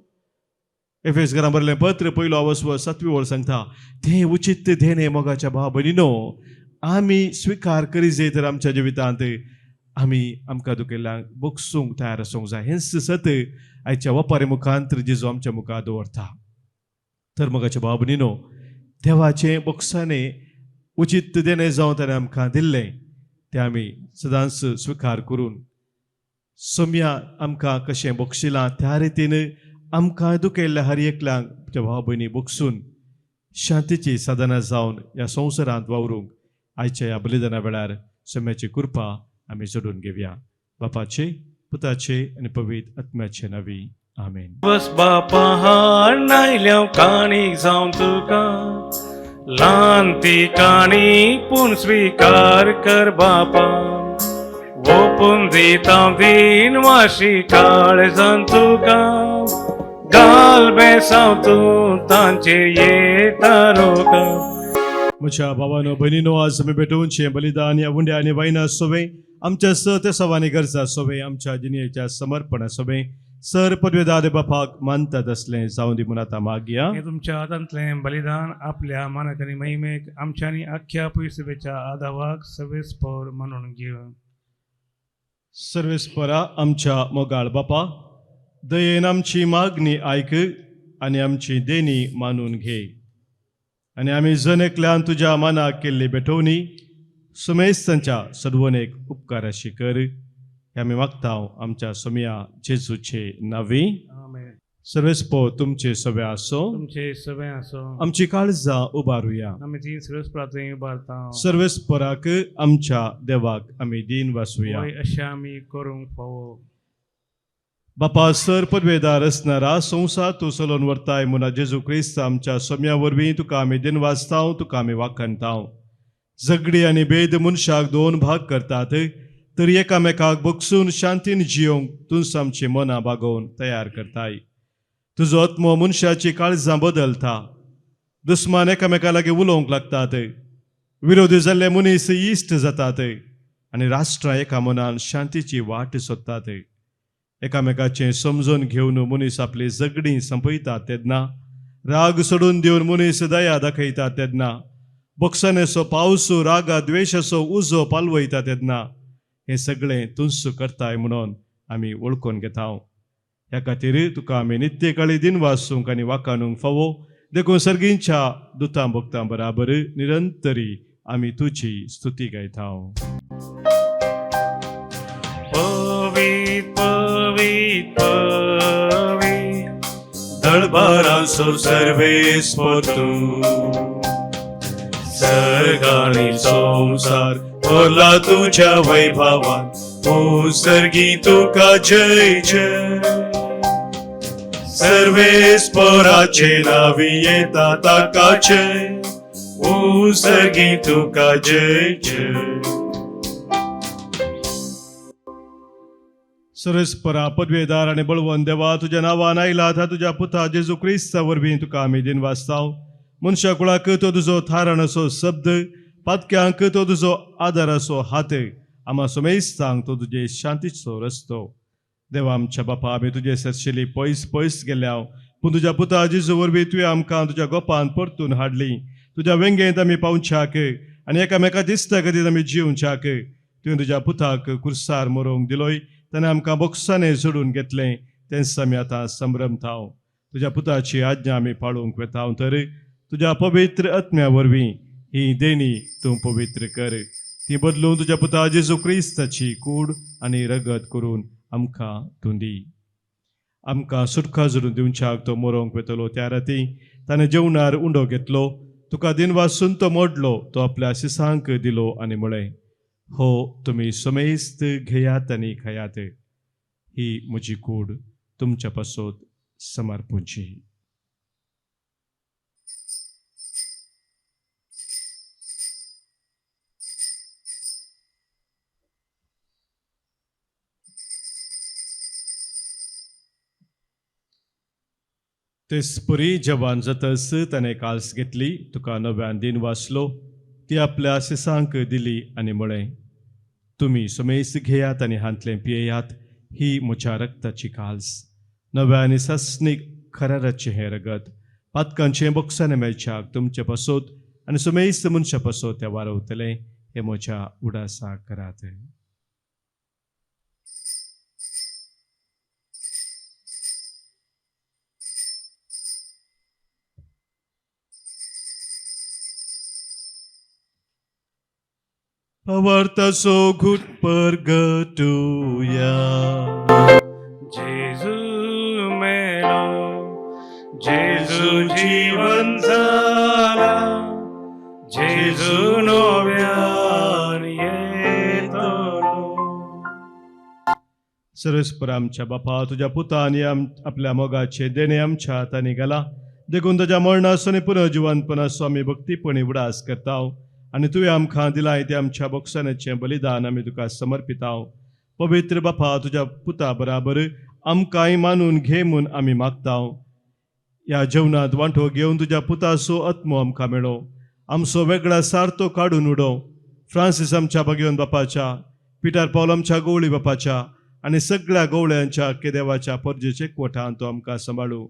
एफेस घरां बरलें पत्र पयलो आवस्व सातवी वळ सांगता, तें उचीत देणें मोगाच्या भाव भयणीनो आमी स्विकार करी जाय तर आमच्या जिवितांत आमी आमकां दुखेल्ल्यांक बगसूंक तयार आसूंक जाय. हेंच सत आयच्या वपारी मुखांत जेजू आमच्या मुखार दवरता. तर मोगाच्या भाव भयणीनो, देवाचें बोगसाणें उचीत देणें जावन ताणें आमकां दिल्लें तें आमी सदांच स्विकार करून सोम्या आमकां कशें बक्षिलां त्या रितीन आमकां दुखयल्ल्या हर एकल्यांक त्या भाव भयणी बगसून शांतीची साधना जावन ह्या संवसारांत वावरूंक आयच्या ह्या बलिदाना वेळार सोम्याची कृपा आमी जोडून घेवया. बापाचे, पुताचे आनी पवित्र आत्म्याचे नांवी, आमेन. बस बापा हाड आयल्या काणी जावन तुका, ल्हान ती काणी पूण स्विकार कर बापा. ओपून दिता दीन वाशी काळजान तुका, घाल बेसांव तूं तांचे येता रोका. म्हज्या भावानो भयणीनो, आज आमी भेटोवचें बलिदान ह्या उंड्या आनी वायना सोवे आमच्या स ते सवानी गरजा सोवे आमच्या जिणेच्या समर्पणा सोवे सर पदवेदार बापाक मानतात असलें जावं दी म्हूण आतां मागया. हे तुमच्या हातांतलें बलिदान आपल्या मानक आनी महिमेक आमच्यांनी आख्ख्या पयसुबेच्या आदावाक सवेस पौर म्हणून घेवन. सर्वेस्परा आमच्या मोगाळ बापा, दयेन आमची मागणी आयक आनी आमची देणी मानून घे. आनी आमी जण एकल्यान तुज्या मानाक केल्ली भेटवणी सुमेस्तांच्या सदवणेक उपकाराशी कर, हे आमी मागता आमच्या सोमया जेजूचे नांवी. आमेन. सर्वेस्पो तुमचे सगळे आसो. तुमचे सगळे आसो. आमची काळजां उबारुया. आमी ती सर्वस प्रार्थना उबारता. सर्वेस्पराक आमच्या देवाक आमी दीन वासूया. वय अशें आमी करूंक फावो. बापा सर पदवेदार असणारा, संवसार तूं चलोवन व्हरताय म्हणून जेजू क्रिस्त आमच्या सोम्या वरवीं तुका आमी दिन वाचताव, तुका आमी वाखणताव. झगडी आनी भेद मनशाक दोन भाग करतात, तर एकामेकाक बगसून शांतीन जियोंक तूंच आमची मनां बागोवन तयार करताय. तुजो आत्मो मनशाची काळजां बदलता, दुस्मान एकामेका लागीं उलोवंक लागतात, विरोधी जाल्ले मनीस इश्ट जातात आनी राष्ट्रां एका मनान शांतीची वाट सोदतात. एकामेकाचें समजून घेवन मनीस आपली झगडीं संपयता तेन्ना, राग सोडून दिवन मनीस दया दाखयता तेन्ना, बक्षानेचो पावस रागा द्वेशाचो उजो पालवयता तेन्ना, हें सगळें तूंच करताय म्हणून आमी वळखून घेता. ह्या खातीर तुका आमी नित्यकाळी दिन वासूंक आनी वाकाणूंक फावो देखून सर्गींच्या दुतां भक्तां बराबर निरंतरी आमी तुजी स्तुती गायता. पवीत पवीत पवीत दळभारांचो सर्वेस्पर तूं सर्गानी संवसार भरला तुझ्या वैभवान ओ सर्गी तुका जय जय. सर्वेस्पराचे नावी येता ताका जय ओ सर्गी तुका जय जय. सरस्परा पदवेदार आनी बळवंत देवा, तुज्या नांवान आयला आतां तुज्या पुता जेजू क्रिस्ता वरवीं तुका आमी दिन वाचताव. मनशा कुळाक तो तुजो थाराणसो शब्द, पातक्यांक तो तुजो आदाराचो हात, आमा समेस्तांक तो तुजे शांतीचो रस्तो. देवा आमच्या बापा, आमी तुजे सरशिली पयस पयस गेल्या, पूण तुज्या पुता जेजू वरवीं तुवें आमकां तुज्या गोपान परतून हाडली. तुज्या वेंगेंत आमी पावच्याक आनी एकामेका दिसता खातीर आमी जिवच्याक तुवें तुज्या पुताक कुर्सार मरोवंक दिलोय. ताणें आमकां बोक्सांनी जोडून घेतलें तेंच आमी आतां संभ्रमताव. तुज्या पुताची आज्ञा आमी पाळूंक वेता, तर तुज्या पवित्र आत्म्या वरवीं ही देणी तूं पवित्र कर. ती बदलून तुज्या पुता जेजू क्रिस्ताची कूड आनी रगत करून आमकां तूं दी. आमकां सुटका जोडून दिवच्याक तो मरोंक वेतलो त्या राती ताणें जेवणार उंडो घेतलो, तुका दिन वासून तो मोडलो, तो आपल्या शिसांक दिलो आनी म्हळें, हो तुमी समेस्त घेयात आनी खायात, ही म्हजी कूड तुमच्या पासत समर्पूची. तेचपरी जवान जातच ताणें काल्स घेतली, तुका नव्यान दिन वाचलो, ती आपल्या शिसांक दिली आनी म्हळें, तुमी समेस्त घेयात आनी हांतलें पियेयात, ही म्हज्या रक्ताची काल्स, नव्या आनी सासणीक खराराचें हें रगत, पातकांचें बोक्साने मेळच्याक तुमचे पासत आनी समेस्त मनशा पासत तें वारवतलें. हें म्हज्या उडासाक करात. भावार्थाचो घुट परगटुया. जेजू मेलो, जेजू जीवन झाला, जेजू नव्यान येतलो. सरस्पर आमच्या बापा, तुज्या पुता आनी आपल्या मोगाचे देणे आमच्या हातांनी घाला, देखून तुज्या मरणाचो आनी पुनर्जिवनपणाचो आमी भक्तीपणी उडास करता आनी तुवें आमकां दिलाय तें आमच्या बोक्सानाचें बलिदान आमी तुका समर्पिताव. पवित्र बापा, तुज्या पुता बराबर आमकांय मानून घे म्हूण आमी मागताव. ह्या जेवणांत वांटो घेवन तुज्या पुताचो आत्मो आमकां मेळो, आमचो वेगळा सारतो काडून उडोव. फ्रांसीस आमच्या भगवंत बापाच्या, पिटर पावल आमच्या गवळी बापाच्या आनी सगळ्या गवळ्यांच्या केदेवाच्या परजेचे एकवटान तो आमकां सांबाळू.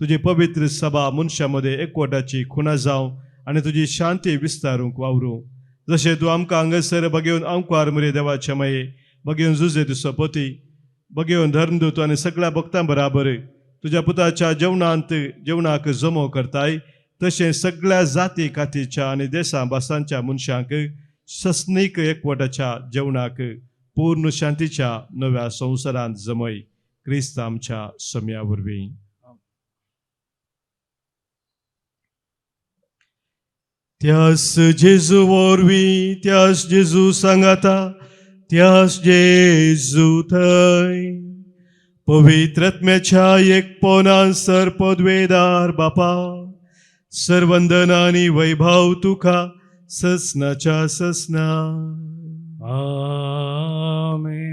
तुजी पवित्र सभा मनशां मदें एकवटाची खुणा जावं आनी तुजी शांती विस्तारूंक वावरूं. जशें तूं आमकां हांगासर बगेवन आंकवार मरे देवाचे माये, बगेवन जुजे दुसोपती, बगेवन धर्मदूत आनी सगळ्या भक्तां बराबर तुज्या पुताच्या जेवणांत जेवणाक जमो करताय, तशें सगळ्या जाती कातीच्या आनी देसां भासांच्या मनशांक सस्नीक एकवटाच्या जेवणाक पूर्ण शांतीच्या नव्या संवसारांत जमय. क्रिस्त आमच्या सम्या वरवीं. त्यास जेजू वरवीं, त्यास जेजू सांगाता, त्यास जेजू थंय पवित्र आत्म्याच्या एकपणान सर पदवेदार बापा, सर्वंदन आनी वैभव तुका ससनाच्या ससना. आमेन.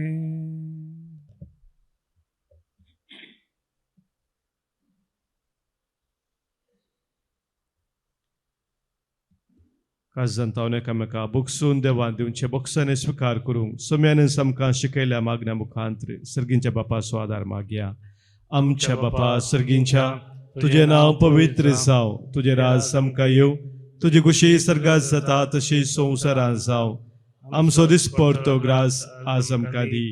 काजान तावन एकामेका बोगसून देवान दिवचे बोगसाने स्विकार करूंक सोम्यान आमकां शिकयल्या मागण्या मुखांत सर्गींच्या बापाचो आदार मागया. आमच्या बापा सर्गींच्या, तुजें नांव पवित्र जावं, तुजें राज आमकां येवं, तुजी खुशी सर्गात जाता तशी संवसारांत जावं. आमचो दिसपडतो ग्रास आज आमकां दी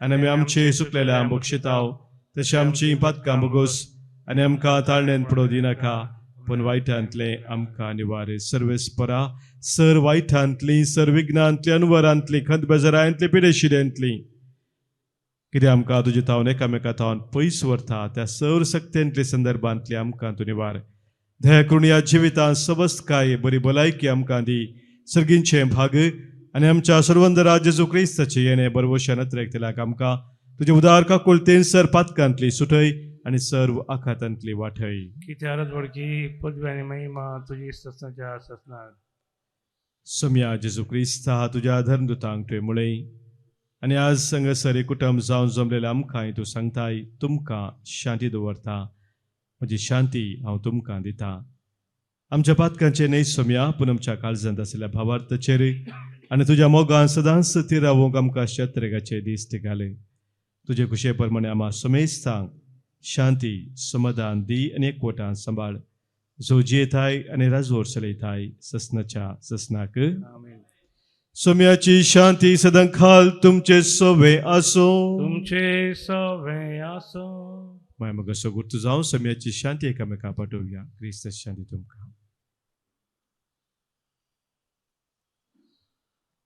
आनी आमी आमचे सुकलेल्या बक्षिताव तशें आमची पातकां भोगोस आनी आमकां ताळण्यान पडोवं दिनाका पूण वायटांतलें आमकां निवार. सर्वेस्परा सर वायटांतली सर विघ्नांतली अनवरांतली खंत बेजारांतली पिडेशिड्यांतली कितें आमकां तुजे थावन एकामेका थावन पयस व्हरता त्या सर सक्त्यांतले संदर्भांतली आमकां तूं निवार. दया करून ह्या जिवितांत सबस्तकाय बरी भलायकी आमकां दी. सर्गींचें भाग आनी आमच्या सर्वंदरा जेजू क्रिस्ताचें येणें बरवशान अत्रेक आमकां तुजे उदार काकुळतेन सर पातकांतली सुटय आनी सर्व आखातांतली वाटय. कित्यारच वडकी पदवी आनी महिमा तुजी ससनाच्या ससनार. सोम्या जेजू क्रिस्ता तुज्या धर्मदुतांक तुवें मुळय आनी आज हांगासर कुटुंब जावन जमलेल्या आमकांय तूं सांगताय तुमकां शांती दवरता, म्हजी शांती हांव तुमकां दिता. आमच्या पातकांचें न्हय सोम्या पूण आमच्या काळजांत आशिल्ल्या भावार्थाचेर आनी तुज्या मोगान सदांच थीर रावूंक आमकां शत्रेगाचे दीस घाले. तुजे खुशे प्रमाणे आमा समेस्तांक शांती समाधान दी आनी एकवटान सांबाळ, जो जियेताय आनी राजवट चलयताय ससनाच्या ससनाक. आमेन. सोम्याची शांती सदांकाल तुमचे सोवे आसूं. तुमचे सवे आसो. मागीर मग सगुर्त जावं सोम्याची शांती एकामेका पाठोवया. क्रिस्त शांती तुमकां.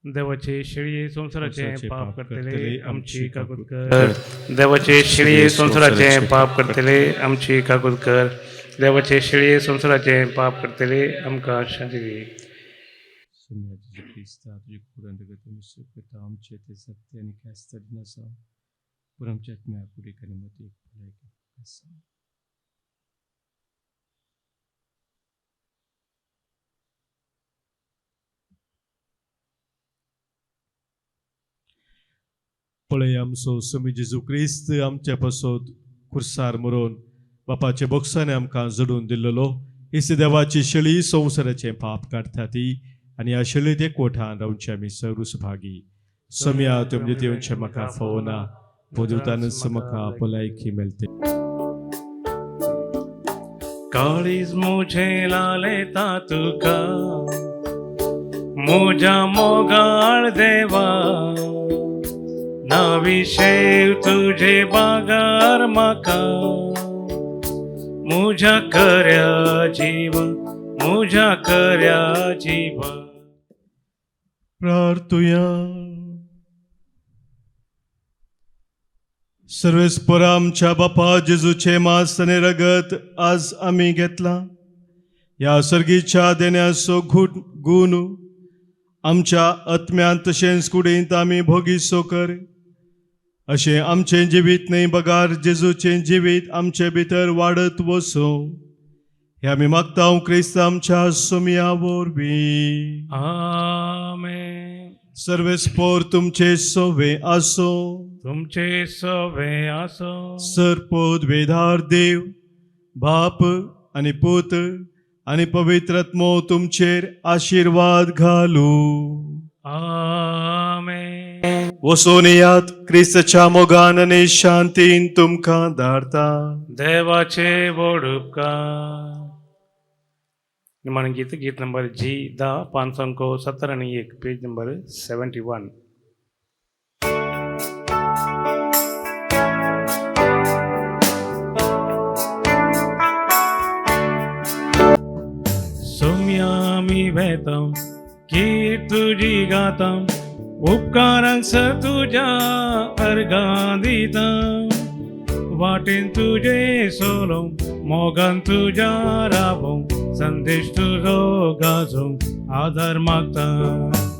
देवाचे शेळये संवसाराचे पाप करतले आमची काकूत कर. कर. देवाचे शेळये संवसाराचे पाप करतले आमची काकूत कर. देवाचे शेळये संवसाराचे पाप करतले आमकां शांती दी. सोम्या जेजू क्रिस्ता तुजी कूड अंतर्गत आमी करता आमचे ते सत्य आनी ख्यास्त दिनासा पूण आमच्या आत्म्या कुडीक आनी मतीक भलायकी आसा. पळय आमचो स्वामी जेजू क्रिस्त आमचे पासत खुर्सार मरोन बापाचे बोक्साने आमकां जोडून दिल्लो इस देवाची शेळी संवसाराचें पाप काडटा ती आनी ह्या शेळीत एकवठान रावचे आमी सर्व सुभागी. सोम्या तुमचे दिवचें म्हाका फोवना पूण दिवतानच म्हाका भलायकी मेळटे. काळीज मुझे लालेता तुका मुझ्या मोगाळ देवा, नाविशेव तुझे बागार म्हाका, मुझ्या खऱ्या जीवा मुझ्या खऱ्या जीवा. प्रार्थुया. सर्वेस्पर आमच्या बापा जेजूचे मांस आनी रगत आज आमी घेतला ह्या सर्गीच्या देण्याचो घूट गूण आमच्या आत्म्यांत तशेंच कुडींत आमी भोगीसो कर. अशें आमचें जिवीत न्हय बगार जेजूचें जिवीत आमचे भितर वाडत वचूं हें आमी मागता क्रिस्त आमच्या सोमया वरवीं. आमेन. सर्वेस्पोर तुमचे सोवे आसो. तुमचे सवे आसो. सरपोत वेधार देव बाप आनी पूत आनी पवित्र आत्मो तुमचेर आशिर्वाद घालू. आमेन. वसोन येयात क्रिस्तच्या मोगान आनी शांतीन तुमकां धाडता. देवाचे व्हड उपकार. निमाणें गीत, गीत नंबर जी 10 571, पेज नंबर 71. सोम्या आमी वेता गीत तुजी गाता, उपकारांक सर तुज्या अर्गां दिता, वाटेन तुजे सोलो मोगान तुज्या रावो, संदेश तुजो गाजो आदार मागता.